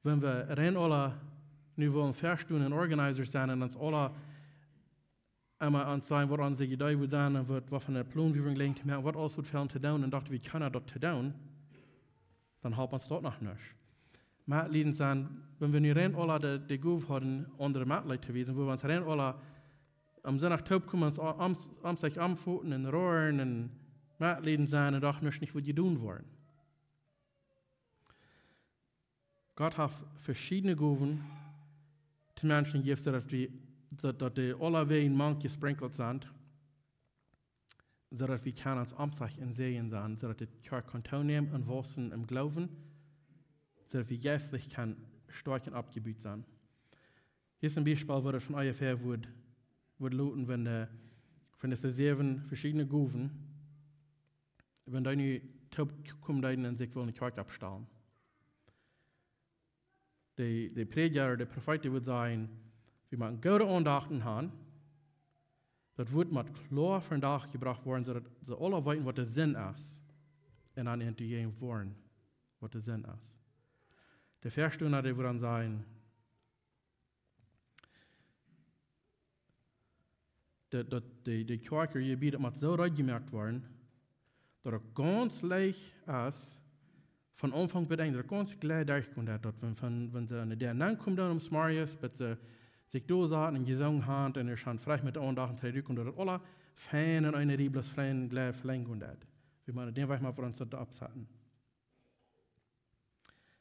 Wan wie rein aule nu wellen verstonen un organizers sennen un ons aule emma aun sajen, waut onse Idee wudd sennen un waut, waut fa een Plon wie wudden jlikj to moaken, waut aules wudd fälen to doonen, un dochten, wie kjennen daut to doonen, dan halpt ons daut noch nuscht. Metlieden sennen, wan wie nu rein aule de, de Gow haben, aundre Metleet to wiesen, wua wie ons rein aule aum Sindach toopkomen, ons a-, aum, aum sikj aunfoten un roaren un metlieden sennen un dochten, nuscht nich wudd jedonen woaren. Gott haft veschiedne Gowen to Menschen jejäft, soo daut wie, daut, daut dee aule wäajen mank jesprenkjelt sent, soo daut wie kjennen ons aum sikj een Säajen sennen, soo daut de Kjoakj kaun toonämen un wausen em Gloowen, soo daut wie jeistlich kjennen stoakj un oppjebut sennen. Hia es een Biespel, woo daut von onjefäa wudd, wudd loten, wan de, von dise säwen veschiedne Gowen, wan dee nu toopkomen deeden un sikj wullen eene Kjoakj oppstalen. De, de Prädja, de Profeet, dee wudd sajen, wie motten goode Aundachten haben, daut Wuat mott kloa vondoag jebrocht woaren, soo daut see aule weeten, waut de Sind es, un dan äant to jäwen woaren, waut de Sind es. De Väastunda, dee wudd dan sajen, daut, daut de, de Kjoakj, de Jebieed, mott soo reed jemoakt woaren, daut et gaunz leicht es, von Aunfank bat Enj, daut gaunz jlikj derchgonen deed, daut wan, wan, wan see aun de Däa nenkomen dan om Morjes, bat see sikj doa sauten un jesungen hauden un ea schaunden veleicht met de Aundacht un trigj rutgonen, daut daut aula fein un eene Rieb bloos fein jlikj velenjd gonen deed. Wie motten dän Wajch mol fa ons daut oppsaten.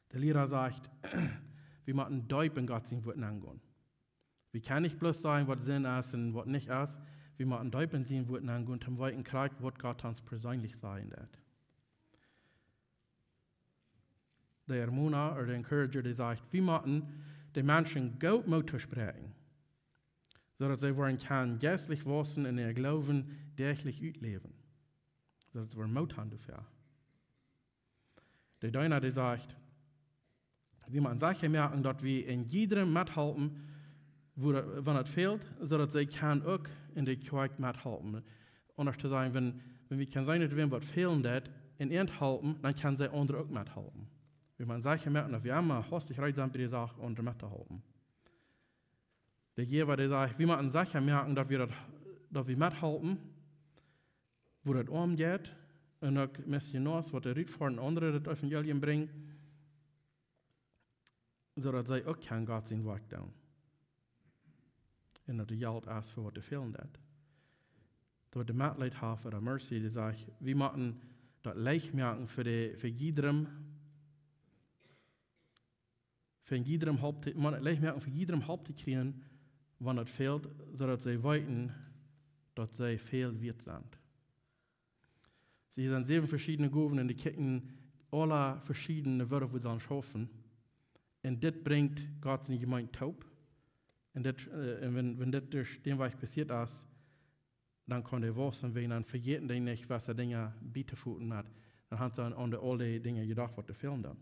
De Liera sajcht, wie motten deep en Gott sien Wuat nengonen. Wie kjennen nich bloos sajen, waut Sind es un waut nich es. Wie motten deep en sien Wuat nengonen, toom weeten krakjt, waut Gott ons perseenlich sajen deed. De Ermuna, ooda de Encourager, dee sajcht, wie motten de Menschen goot Moot toospräakjen, soo daut see woaren kjennen jeistlich wausen un äa Gloowen däachlich utläwen. Soo daut see woaren Moot haben doafäa. De Deena, dee sajcht, wie motten secha moaken, daut wie en jiedrem methalpen, wua daut, wan daut fält, soo daut see kjennen uk en de Kjoakj methalpen. Aundasch to sajen, wan, wan wie kjennen seenen, daut wäm waut fälen deit, un an halpen, dan kjennen see aundre uk methalpen. Wie motten secha moaken, daut wie emma hastich reed sent bie de Sach, aundre mettohalpen. De Jäwa, dee sajcht, wie motten secha moaken, daut wie daut, daut wie methalpen, wua daut om jeit, un uk Missionoas, waut de Rutfoaren aundre daut Evangelium brinjen, soo daut see uk kjennen Gott sien Woakj doonen. Un daut de Jelt es fa waut dee fälen deit. Daut de Metleet haft ooda Mercy, dee sajcht, wie motten daut leicht moaken fa de, fa jiedrem, fa jiedrem Help to, motten leicht moaken fa jiedrem Help to kjrieen, wan daut fält, soo daut see weeten, daut see väl wieet sent. See, hia sent säwen veschiedne Gowen un dee kjikjen aula veschiedne Wieed, woo see schaufen. Un dit brinjt Gott siene Jemeent toop. Un dit, äh, un wan, wan dit derch dän Wajch passieet es, dan kaun dee wausen, wan dan vejäten dee nich, waut see Dinja bietofoten haft. Dan haben see aun, aun de, aul dee Dinja jedocht, waut dee fälen dan.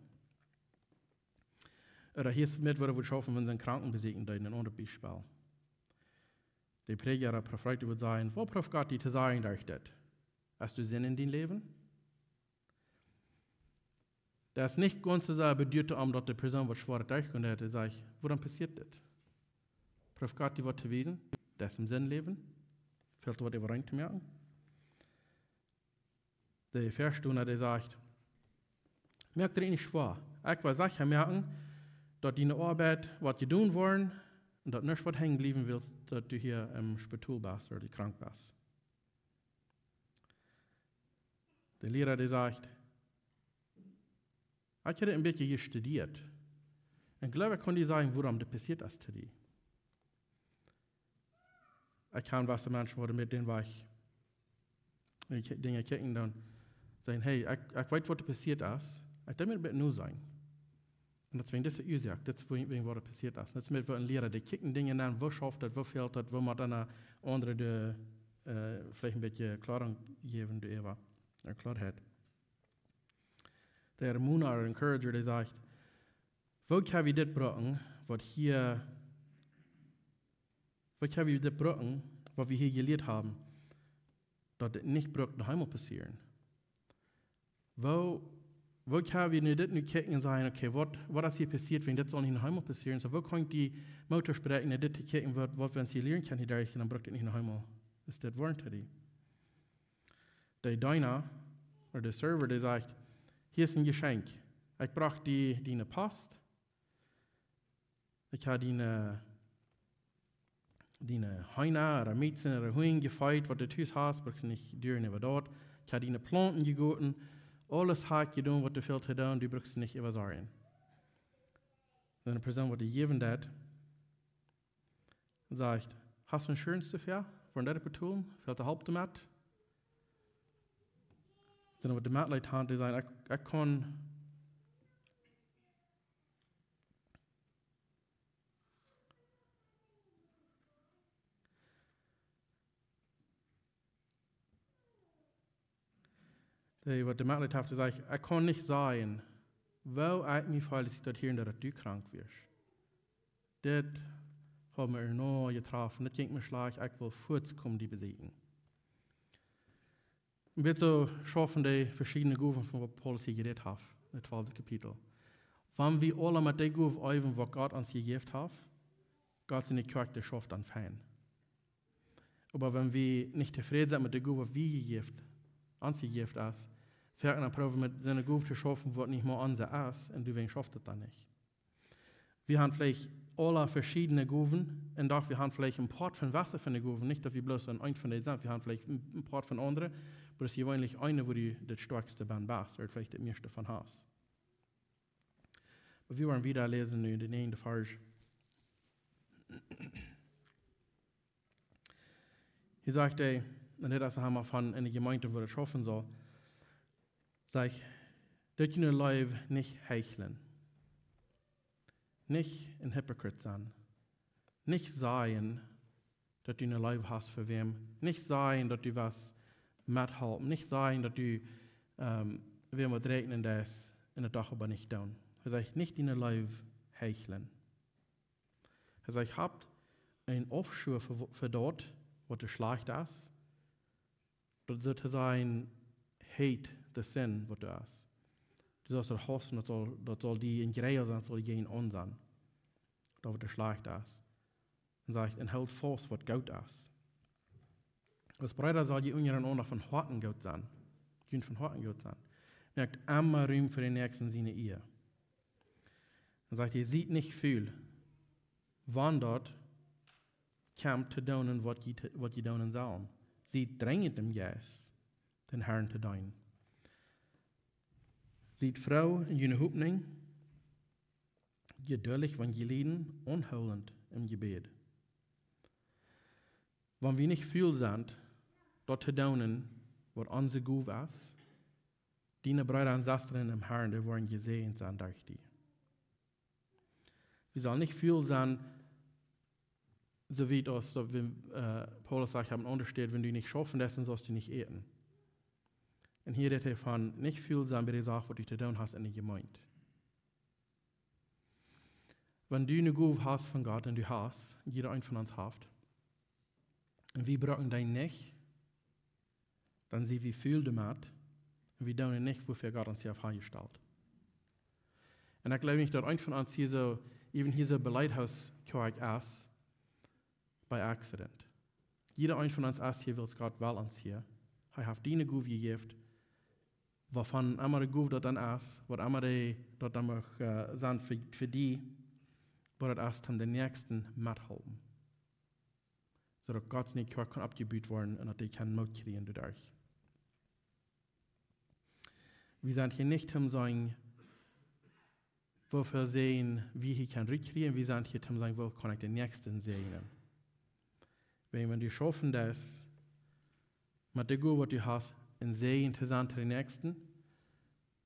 Ooda hia es met, woo see schaufen, wan see Kranke besieekjen deeden, een aundret Biespel. De Prädja ooda Profeet wudd sajen, waut prooft Gott die to sajen derch dit? Hast du Sind en dien Läwen? Daut es nich gaunz soo sea bedeuten, om daut de Persoon waut schwoa derchgonen deit, dee sajcht, wuarom passieet dit? Prooft Gott die waut to wiesen? Daut es em Sind läwen? Fält waut äwareen to moaken? De Väastona, dee sajcht, moak die nich schwoa. Ekj well secha moaken, daut diene Oabeit woat jedonen woaren un daut nuscht woat hangen bliewen, wiels daut du hia em Spitol best ooda du krank best. De Liera, dee sajcht, ekj haud een bät jestudieet. Un ekj jleew, ekj kaun die sajen, wuarom dit passieet es to die. Ekj kaun waut Menschen, waut met dän Wajch, äh, kj-, Dinja kjikjen dan, sajen, hey, ekj, ekj weet, waut doa passieet es. Ekj deed mie een bät nu sajen. Un daut es wäajen dise Uasoak, daut es wäajen, wäajen waut doa passieet es. Daut es met waut een Liera, dee kjikjen Dinja aun, woo schauft daut, woo fält daut, woo motten aundre de, äh, veleicht een bät Klarheit jäwen, de Eva, äh, Klarheit. De Ermuna, ooda Encourager, dee sajcht, woo kjenn wie dit brucken, waut hia, woo kjenn wie dit brucken, waut wie hia jelieet haben, daut dit nich brukt noch eemol passieren? Woo, woo kjenn wie nu dit nu kjikjen un sajen, okay, waut, waut es hia passieet, wan dit saul nich noch eemol passieren? Soo, woo kaun ekj dee Moot toospräakjen, no dit to kjikjen, waut, waut wie ons hia lieren kjennen, hia derch, un dan brukt dit nich noch eemol, es dit woaren to die. De Deena, ooda de Server, dee sajcht, hia es een Jeschenkj. Ekj brocht die, diene Post. Ekj hab diene, diene Heena, ooda Mieten, ooda Hunj jefeet, waut du tus hast, brukst nich duren äwa daut. Ekj hab diene Plaunten jegoten. Aules hab ekj jedonen, waut du fält to doonen, du brukst nich äwa sorjen. Wan eene Persoon waut die jäwen deit, sajcht, hast du Insurance doafäa? Fa daut betolen? Fält de Help doamet? Sent waut de Metleet haben, dee sajen, ekj, ekj kaun, dee waut de Metleet haft, dee sajcht, ekj kaun nich sajen, woo ekj mie feel, aus ekj daut hieed, daut du krank wieescht. Dit haft mie ea jetroffen, dit jinkj mie schlajcht, ekj well fuaz komen die besieekjen. Een bät soo schaufen dee veschiedne Gowen, von waut Paulus hia jerät haft, em twalften Kapitel. Wan wie aula met dee Gow äwen, waut Gott ons jejäft haft, Gott siene Kjoakj, dee schauft dan fein. Oba wan wie nich tofräd sent met de Gow, waut wie jejäft, ons jejäft es, Foaken proowen met soone Gow to schaufen, waut nich mea onse es, un doawäajen schauft et dan nich. Wie haben veleicht aule veschiedne Gowen, un doch wie haben veleicht een Poat von waut von de Gowen, nich daut wie bloos een, een von dee sent, wie haben veleicht een, een Poat von aundre, oba daut es jeweenlich eene, wua du daut stoakjste bie best, ooda veleicht daut mieeschte von hast. Oba wie woaren wieda läsen nu, de näajende Varsch. Hia sajcht hee, un dit es emma von eene Jemeent, wua daut schaufen saul, sajcht: "Daut jie june Leew nich heichlen, nich een Hypocriet sennen, nich sajen, daut du ne Leew hast fa wäm, nich sajen, daut du west methalpen, nich sajen, daut du, ähm, wäm waut räakjnen deist un daut doch oba nich doonen." Hee sajcht: "Nich june Leew heichlen." Hee sajcht: "Habt een Aufschei fa, fa daut, waut schlajcht es." Daut soo to sajen, hate the sin, waut du hast. Du saust daut haussen, daut saul, daut saul die een Jreel sennen, daut saul die jäajen aun sennen. Daut waut schlajcht es. Un sajcht: "Un hoolt faust, waut goot es." Aus Breeda sell jie unjarenaunda von Hoaten goot sennen. Jie von Hoaten goot sennen. Moakt emma Rum fa dän Näakjsten siene Ea. Un sajcht hee: "Siet nich ful, wan daut kjemt to doonen, waut jie to, waut jie doonen sellen. Siet drinjent em Jeist, dän Herrn to deenen. Siet froo en june Hopninj, jeduldich, wan jie lieden, aunhoolent em Jebäd." Wan wie nich ful sent, daut to doonen, waut onse Gow es, diene Breeda un Sestren em Herrn, dee woaren jesäajent sennen derch die. Wie sellen nich ful sennen, soo aus daut wie, äh, Paulus sajcht, haben aundasch steit, wan du nich schaufen deist, dan saust du nich äten. Un hia rät hee von nich ful sennen bie de Sach, waut du to doonen hast en de Jemeent. Wan du ne Gow hast von Gott, un du hast, jieda eena von ons haft, un wie brucken dee nich, dan sent wie ful doamet, un wie doonen nich, wuafäa Gott ons hia haft aunjestalt. Un ekj jleew nich, daut eena von ons hia soo, even hia soo bie Lighthouse Kjoakj es, by accident. Jieda eena von ons es hia, wiels Gott well ons hia. Hee haft die ne Gow jejäft, waut emma de Gow daut dan es, waut emma dee daut dan mach, äh, sennen fa, fa die, oba daut es toom dän Näakjsten methalpen. Soo daut Gott siene Kjoakj kaun oppjebut woaren un daut dee kaun Moot kjrieen doaderch. Wie sent hia nich toom sajen, wuafäa Säajen wie hia kjennen rutkjrieen, wie sent hia toom sajen, woo kaun ekj dän Näakjsten säajnen. Wan, wan du schaufen deist, met de Gow, waut du hast, een Säajen to sennen to dän Näakjsten,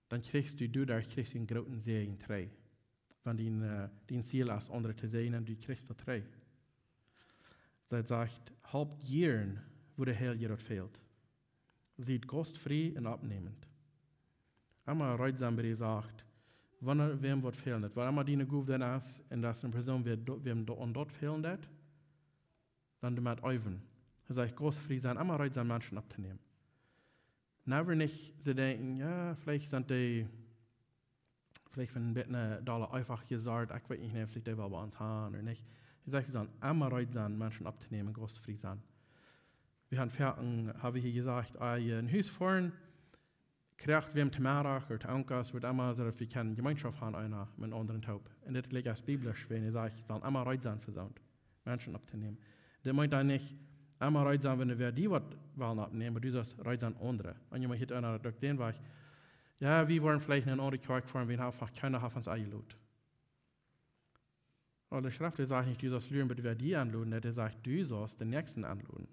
dan kjrichst du, du, doa kjrichst du een grooten Säajen trigj. Wan dien, äh, dien Ziel es, aundre to säajnen, du kjrichst daut trigj. Daut sajcht: "Halpt jieren, wua de Heilje daut fält. Siet gaustfrie un oppnäment." Emma reedsom bie de Sach, wan wäm waut fält, waut emma diene Gow dan es, un daut es eene Persoon, wäa do-, wäm do-, aun daut fält, dan doamet äwen. Hee sajcht: "Gaustfrie sennen, emma reed sennen, Menschen opptonämen." Never nich soo denkjen: "Jo, veleicht sent dee, veleicht von een bät ne dolle eefach jesajcht, ekj weet nich, auf see dee woll bie ons haben ooda nich." Hee sajcht, wie sellen emma reed sennen, Menschen opptonämen, gaustfrie sennen. Wie haben ver-, haben wie hia jesajcht, aus wie een Hus foaren, kjrieen wie to Meddach ooda to Owent, waut emma, soo daut wie kjennen Jemeenschoft haben, eena met dän aundren toop. Un dit jlikjt ons biblisch, wan hee sajcht, wie sellen emma reed sennen fa soont, Menschen opptonämen. Daut meent dan nich emma reed sennen, wan wäa die waut well oppnämen, oba du saust reed sennen, aundre. Un jie motten hia eena uk dän Wajch: "Jo, wie woaren veleicht no eene aundre Kjoakj foaren, wie haben noch kjeena haft ons enjelot." Oba de Schreft, dee sajcht nich, du saust luren, bat wäa die enlot, nä, dee sajcht, du saust dän Näakjsten enloden.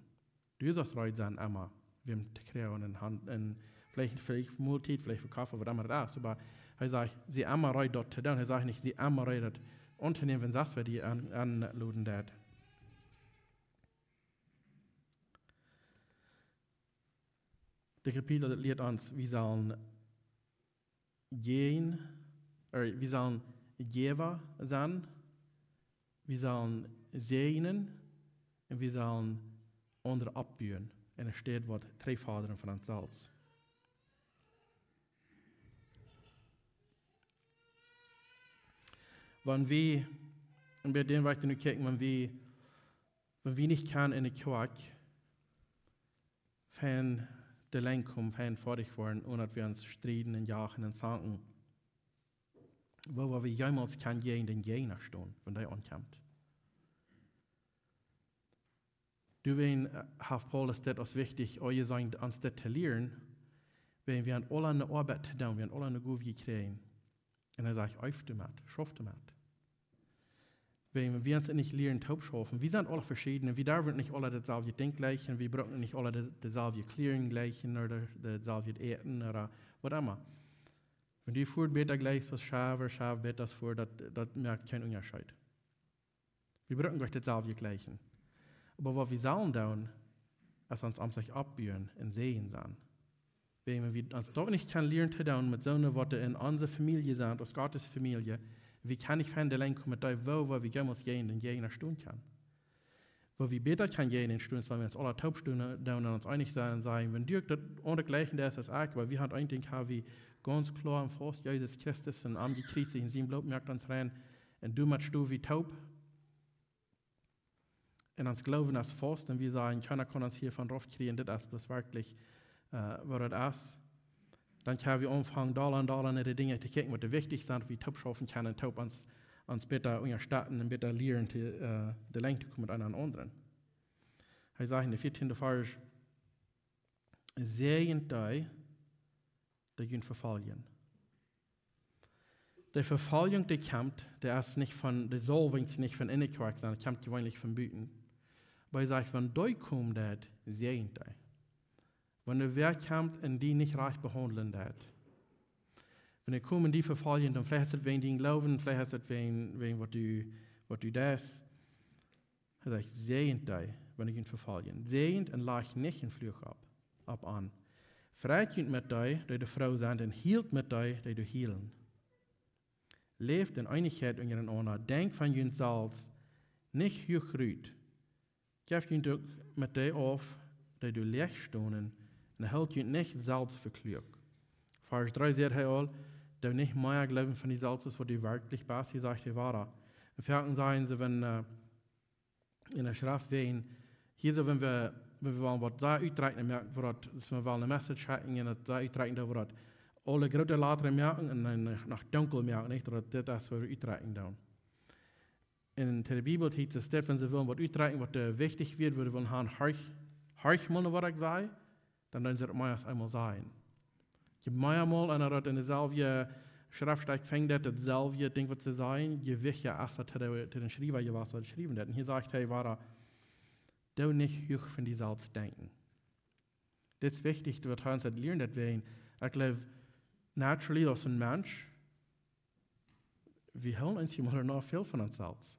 Du saust reed sennen, emma wäm to kjrieen un han-, un veleicht, veleicht Moltiet, veleicht fa Koffe, waut emma daut es. Oba hee sajcht, sie emma reed daut to doonen. Hee sajcht nich, sie emma reed daut auntonämen, wan sest wäa die en-, enloden deit. Dit Kapitel, daut lieet ons, wie sellen jäajen, äh, wie sellen Jäwa sennen, wie sellen säajnen un wie sellen aundre oppbuen, enne Städ waut trigjfodren von ons selfst. Wan wie, un bie dän Wajch nu kjikjen, wan wie, wan wie nich kjennen enne Kjoakj, fein de Lenj komen, fein foadich woaren, onen daut wie ons strieden un jagen un zanken. Woo woa wie jemols kjennen jäajen dän Jäajna stonen, wan dee aunkjemt? Doawäajen, äh, haft Paulus dit aus wichtich aunjeseenen, ons dit to lieren, wäajen wie haben aule ne Oabeit to doonen, wie haben aule ne Gow jekjräajen. Un hee sajcht: Eeft doamet, schauft doamet. Wäajen wie ons nich lieren toop schaufen. Wie sent aule veschieden, wie derwen nich aule daut selwje Dinkj jleichen, wie brucken nich aule de, de selwje Kjleeda jleichen, ooda de, de selwje Äten, ooda waut emma. Wan du Frucht bäta jleichst aus Schaap, ooda Schaap bäta aus Frucht, daut, daut moakt kjeen Unjascheet. Wie brucken doch daut selwje jleichen. Oba waut wie sellen doonen, es ons aum sikj oppbuen un Säajen sennen. Wäajen wie ons doch nich kjennen lieren to doonen met soone, waut en onse Famielje sent, aus Gottes Famielje. Wie kjennen nich fein de Lenj komen met dee, woo, woo wie jemols jäajen dän Jäajna stonen kjennen. Woo wie bäta kjennen jäajen dän stonen, es wan wie ons aule toop stonen, doonen un ons eenich sennen un sajen: Wan du daut aundre jleichen deist aus ekj, oba wie haben een Dinkj, haben wie gaunz kloa un faust: Jesus Christus, un am jekjriezicht, un sien Bloot moakt ons rein. Un doamet stonen wie toop. Un ons Gloowen es faust, un wie sajen: Kjeena kaun ons hia von rauf kjrieen, dit es bloos werkjlich, äh, waut et es. Dan kjenn wie aunfangen, dolla un dolla no de Dinja to kjikjen, waut wichtich sent, waut wie toop schaufen kjennen, toop ons, ons bäta unjastetten un bäta lieren to, äh, de Lenj to komen met eenen aundren. Hee sajcht en dän vieetieenden Varsch: Säajent dee, dee junt vefoljen. De Vefoljunk, dee kjemt, dee es nich von, de saul nich von enne Kjoakj sennen, dee kjemt jeweenlich von buten. Oba hee sajcht, wan dee komen deit, säajent dee. Wan doa wäa kjemt un die nich rajcht behaundlen deit. Wan dee komen, die vefoljen, dan veleicht es et wäajen dien Gloowen, veleicht es et wäajen, wäajen waut du, waut du deist. Hee sajcht: Säajent dee, wan dee junt vefoljen. Säajent un lajcht nich een Fluch opp, opp an. Freit junt met dee, dee doa froo sent, un hielt met dee, dee doa hielen. Läft en Eenichkjeit unjarenaunda, denkjt von junt selfst nich huach rut. Jeft junt uk met dee auf, dee doa läach stonen, un hoolt junt nich selfst fa kluak. Varsch dree sajcht hee aul: Doo nich mea gloowen von die selfst aus waut du werkjlich best, hee sajcht hee wada. Un foaken sajen see, wan, äh, en de Schreft wäajen, hia soo, wan wie, wan wie wellen waut sea utdrekjen, dan moakjen wie daut, daut wie wellen ne Message schekjen un daut sea utdrekjen, daut wie daut aule groote Lettren moakjen un dan noch, noch dunkel moakjen, nich? Daut dit es waut wie utdrekjen doonen. Un to de Bibel heet et dit, wan see wellen waut utdrekjen, waut, äh, wichtich woat, woo see wellen haben, horch, horch mol no waut ekj saj, dan doonen see daut mea aus eemol sajen. Je mea mol eena daut en deeselwje Schreftstekj finjt, daut, dautselwje Dinkj waut see sajen, je wichtja es daut to de, to dän Schriewa jewast, waut schriewen deit. Un hia sajcht hee wada: Doo nich huach von die selfst denkjen. Dit es wichtich, daut wie ons daut lieren, daut wie, ekj jleew, naturally aus een Mensch, wie hoolen ons jemaunt noch väl von ons selfst.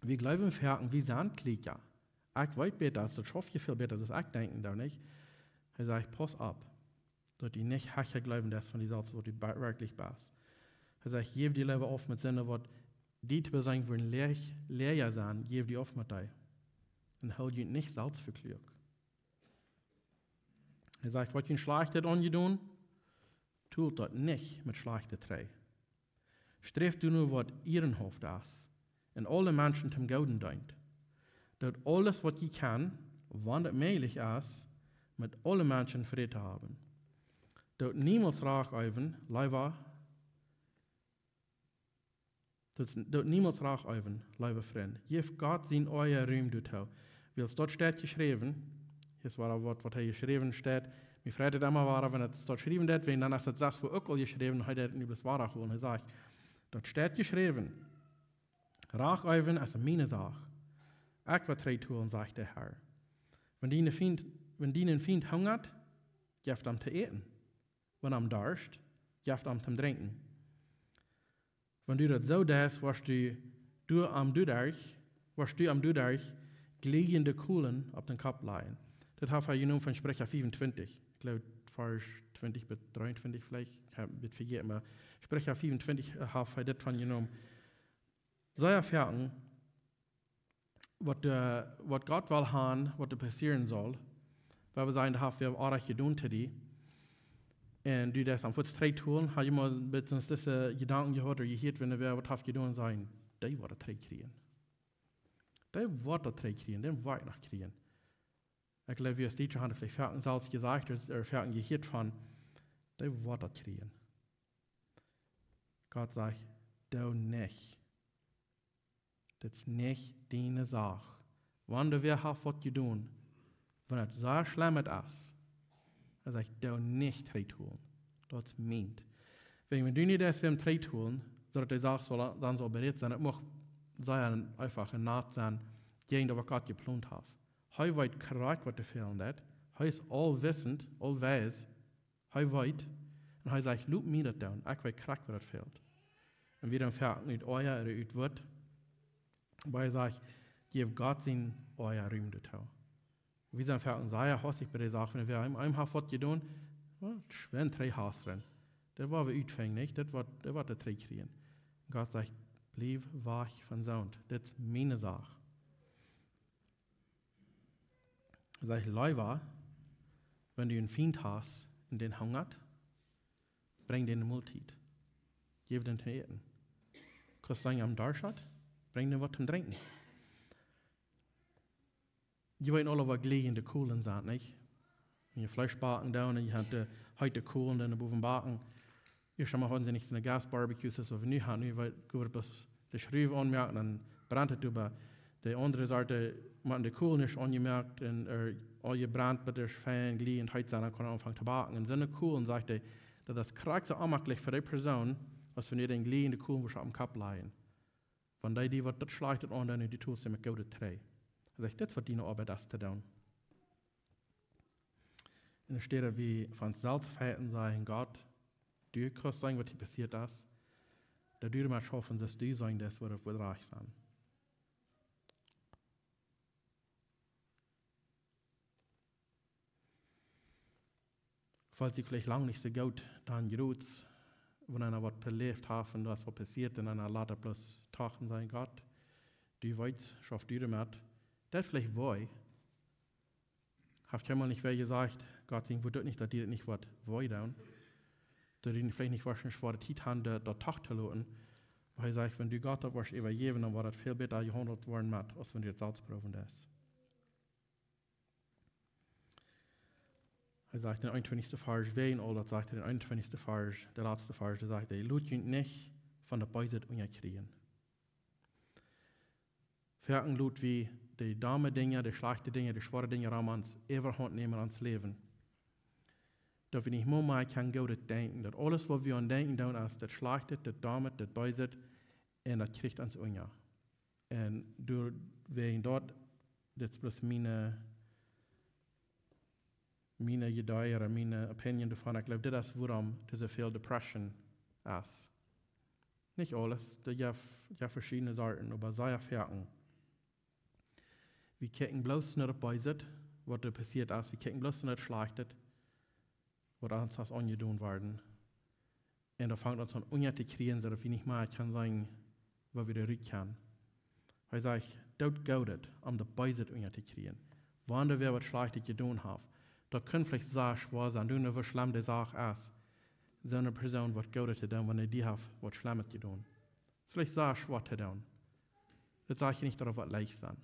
Wie jleewen foaken, wie sent kjlieekja. Ekj weet bäta, daut schaft je väl bäta, aus ekj denkj, doa nich. Hee sajcht: Pauss opp, daut du nich hecha jleewen deist von die selfst, waut du be-, werkjlich best. Hee sajcht: Jeff die leewa auf met Sind, waut die to beseenen wudden läach, läaja sennen, jeff die auf met dee. Un hool die nich selfst fa kluak. Hee sajcht: Waut junt Schlajchtet aunjedonen, tolt daut nich met Schlajchtet trigj. Sträft doano, waut ierenhauft es, un aule Menschen toom Gooden deent. Doot aules, waut jie kjennen, wan et mäajlich es, met aule Menschen Fräd to haben. Doot niemols Rach äwen, leewa, doot, doot niemols Rach äwen, leewe Frind. Jeft Gott sienen Oaja Rum doatoo. Wiels daut steit jeschräwen, hia es wada waut, waut hee jeschräwen steit. Mie freit et emma wada, wan et doa jeschräwen steit, wiels dan es et selfst wua uk aul jeschräwen, hee deit et nu bloos wada hoolen. Hee sajcht: Daut steit jeschräwen: Rach äwen es miene Sach. Ekj woa trigj tolen, sajcht de Herr. Wan dien Fient, wan dien Fient hungat, jeff am to äten. Wan am darscht, jeff am to drinkjen. Wan du daut soo deist, woascht du, du am doaderch, woascht du am doaderch gliejende Kolen opp dän Kopp lajen. Daut haft hee jenomen von Spricha fiefuntwintich. Ekj jleew, Varsch twintich bat dreeuntwintich veleicht. Ekj hab et vejäten, oba Spricha fiefuntwintich, äh, haft hee dit von jenomen. Sea foaken, waut, äh, waut Gott well haben, waut doa passieren saul, wan wie sajen, daut haft wäa oajch jedonen to die, un du deist am fuaz trigj tolen, hast du mol een bät dise Jedanken jehaut ooda jehieet, wan wäa waut haft jedonen, sajen: Dee woat daut trigj kjrieen. Dee woat daut trigj kjrieen, dän woa ekj noch kjrieen. Ekj jleew, wie aus Dietsche haben veleicht foaken selfst jesajcht, ooda, ooda foaken jehieet von, dee woat daut kjrieen. Gott sajcht: "Doo nich. Dit es nich diene Sach." Wan doa wäa haft waut jedonen, wan et soo schlemm es, hee sajcht: "Doo nich trigjholen. Daut es mient." Wäajen wan du nich deist wäm trigjholen, soo daut dee Sach saul, dan saul berät sennen, et mucht sea eenfach en Nat sennen, jäajen daut waut Gott jeplont haft. Hee weet krakjt waut doa fälen deit. Hee es aulwissend, aulweis. Hee weet. Un hee sajcht: "Lot mie daut doonen. Ekj weet krakjt waut daut fält." Un wie dan foaken ut Oaja ooda ut Wut, oba hee sajcht: "Jeff Gott sien Oaja Rum doatoo." Wie sent foaken sea hastich bie dee Sach, wan wie eenem, eenem haft waut jedonen, well, schwind trigj hastren. Daut woa wie utfinjen, nich? Daut woat, daut woat hee trigjkjrieen. Gott sajcht: "Bliew wajch von soont. Dit es miene Sach." Sajcht: "Leewa, wan du eenen Fient hast un dee hungat, brinj dän eene Moltiet. Jeff dän to äten. Kaust seenen, am Darscht haft, brinj dän waut to drinkjen." Jie weeten aula, waut gliejende Kolen sent, nich? Wan jie Fleesch backen doonen un jie haben de heete Kolen dan bowen backen. Ieescht emol hauden see nich soone Gas-Barbecues, soo aus wie nu haben. Nu wea-, jeft et bloos de Schruw aunmoaken, dan brent et, oba de aundre Sort, wan de Kolen nich aunjemoakt un, äh, aul jebrent, bat et fein gliejent heet es, dan kaun et aunfangen to backen. Un soone Kolen, sajcht hee, daut es krakjt soo onjemaklich fa dee Persoon, aus wan du dän gliejende Kolen wurscht opp dän Kopp lajen. Wan dee die waut daut schlajchtet aundeit, dee tust du met Goodet trigj. Hee sajcht: "Dit es waut diene Oabeit es to doonen." Un enne Städ wie von selfst foaken sajen: "Gott, du kaust seenen, waut hia passieet es. Daut du doamet schaufst, daut du seenen deist, waut et woat rajcht sennen." Felt sikj veleicht lang nich soo goot, dan jrod, wan eena waut beläft haft un daut es waut passieet un eena lat daut bloos doa un sajcht: "Gott, du weetst, schauf du doamet." Daut es veleicht woo. Haft kjeenmol nich wäa jesajcht, Gott sien Wuat deit nich, daut die daut nich woat wee doonen. Daut du veleicht nich woascht eene schwoare Tiet haben, daut, daut doa to loten. Oba hee sajcht: "Wan du Gott daut woascht äwajäwen, dan woat daut väl bäta jehaundelt woaren met, aus wan du et selfst proowen deist." Hee sajcht em eenuntwintichsten Varsch, wäajen aul daut sajcht hee em eenuntwintichsten Varsch, de latste Varsch, doa sajcht hee: "Lot junt nich von daut Beese unjakjrieen." Foaken lot wie de domme Dinja, de schlajchte Dinja, de schwoare Dinja rom ons äwahaunt nämen en ons Läwen. Daut wie nich mea kjennen Goodet denkjen. Daut aules, waut wie aun denkjen doonen, es daut Schlajchte, daut Domme, daut Beese, un daut kjricht ons unja. Un doawäajen daut, dit es bloos miene, miene Idee ooda miene Opinion doavon. Ekj jleew, dit es wuarom doa soo väl Depression es. Nich aules, doa jeft, jeft veschiedne Sorten, oba sea foaken. Wie kjikjen bloos no daut Beese, waut doa passieet es. Wie kjikjen bloos no daut Schlajchte, waut ons es aunjedonen worden. Un daut fangt ons aun unja to kjrieen, soo daut wie nich mea kjennen seenen, woo wie doa rut kjennen. Hee sajcht: "Doot Goodet, om daut Beese unja to kjrieen." Wan doa wäa waut Schlajchtet jedonen haft, daut kaun veleicht sea schwoa sennen, doano woo schlemm de Sach es, soone Persoon waut Goodet to doonen, wan dee haft waut Schlemmet jedonen. Es veleicht sea schwoa to doonen. Daut sajcht nich, daut et woat leicht sennen.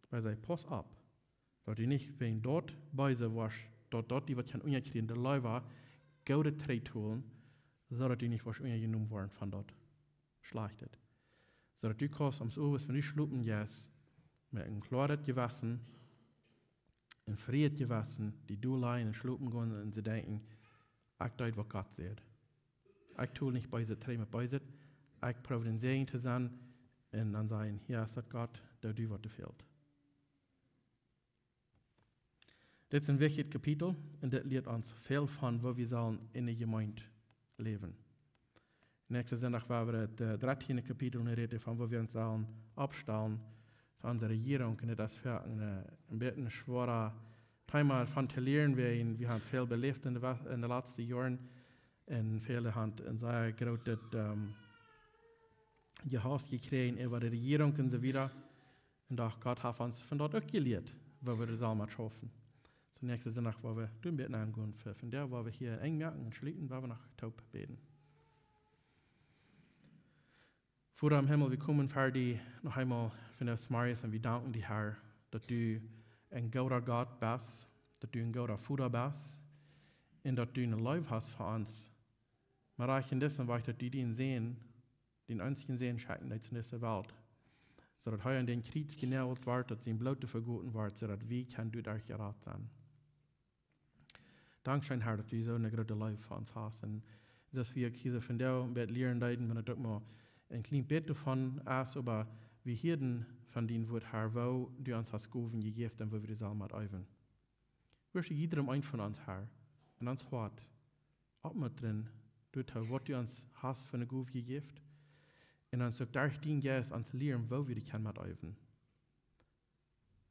Oba hee sajcht: "Pauss opp, daut du nich wäajen daut Beese woascht, daut, daut die waut kaun unjakjrieen, daut leewa Goodet trigjholen, soo daut du nich woascht unjajenomen woaren von daut Schlajchte. Soo daut du kaust aum Owent, wan du schlopen jeist, met een kloaret Jewessen, een frieet Jewessen, die doa lajen un schlopen gonen un to denkjen: Ekj deed waut Gott säd. Ekj tol nich Beeset trigj met Beeset. Ekj proow dän Säajen to sennen un dan sajen: Hia es daut, Gott, doo du waut doa fält." Dit es een wichtjet Kapitel un dit lieet ons väl von woo wie sellen enne Jemeent läwen. Näakjsten Sindach woa wie daut, äh, dartieende Kapitel nu räden von woo wie ons sellen oppstalen fa onse Rejierunk. Un dit es fa een, äh, een bät een schwoaret Thema von to lieren, wiels wie haben väl beläft enne Wa-, enne latste Joaren. Un väle haben een sea grootet, ähm, Jehaus jekjräajen äwa de Rejierunk un soo wieda. Un doch Gott haft ons von daut uk jelieet, woo wie daut sellen met schaufen. Soo näakjsten Sindach woa wie doa een bät aungonen fa, von doa woa wie hia enj moaken un schluten, woa wie noch toop bäden. Voda em Himmel, wie komen ver die noch eemol von dise Morjes un wie danken die, Herr, daut du een gooda Gott best, daut du een gooda Voda best un daut du eene Leew hast fa ons. Mau rajcht en disen Wajch, daut du dän Sän, dän eensjen Sän schekjen deetst en dise Welt, soo daut hee aun dän Kjriez jenoagelt wort, daut sien Bloot vegoten wort, soo daut wie kjennen doaderch jerat sennen. Dankscheen, Har, daut du soone groote Leew fa ons hast. Un soo aus wie uk hia soo vondoag een bät lieren deeden, wan et uk mau een kjlien bät doavon es, oba wie hieeden von dien Wuat, Har, woo du ons hast Gowen jejäft un woo wie dee sellen met eewen. Wurscht du jiedrem eenen von ons, Har, en ons Hoat oppmuntren, doatoo, waut du ons hast fa eene Gow jejäft, un ons uk derch dienen Jeist ons lieren, woo wie dee kjennen met eewen,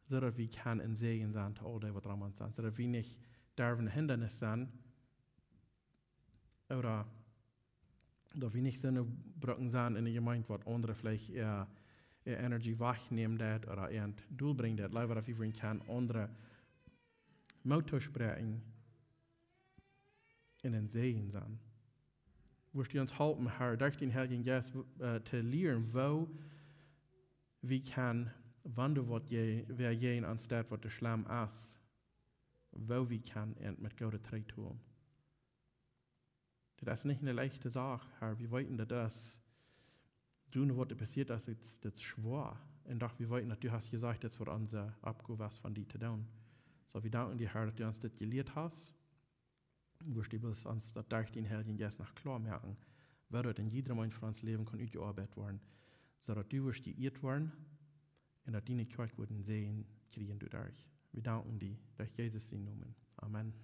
soo daut wie kjennen een Säajen sennen to aul dee, waut rom ons sent, soo daut wie nich derwen een Hindanis sennen, ooda daut wie nich soone Brocken sennen en de Jemeent, waut aundre veleicht äa, äa Energie wajchnämen deit ooda äant dol brinjen deit. Leewa daut wie wudden kjennen aundre Moot toospräakjen un een Säajen sennen. Wurscht du ons halpen, Har, derch dän Heiljen Jeist, äh, to lieren, woo wie kjennen, wan doa waut je-, wäa jäajen ons deit, waut doa schlemm es, woo wie kjennen äant met Goodet trigjtoolen. Daut es nich eene leichte Sach, Har. Wie weeten, daut es, doa waut doa passieet es, daut, daut es schwoa. Un doch, wie weeten, daut du hast jesajcht, daut es waut onse Oppgow es, von die to doonen. Soo, wie danken die, Har, daut du ons dit jelieet hast. Wurscht du bloos ons daut derch dän Heiljen Jeist noch kloa moaken, woo daut en jiedrem eenen von ons Läwen kaun utjeoabeit woaren, soo daut du wurscht jeieet woaren un daut diene Kjoakj wudd een Säajen kjrieen doaderch. Wie danken die, derch Jesus sienen Nomen. Amen.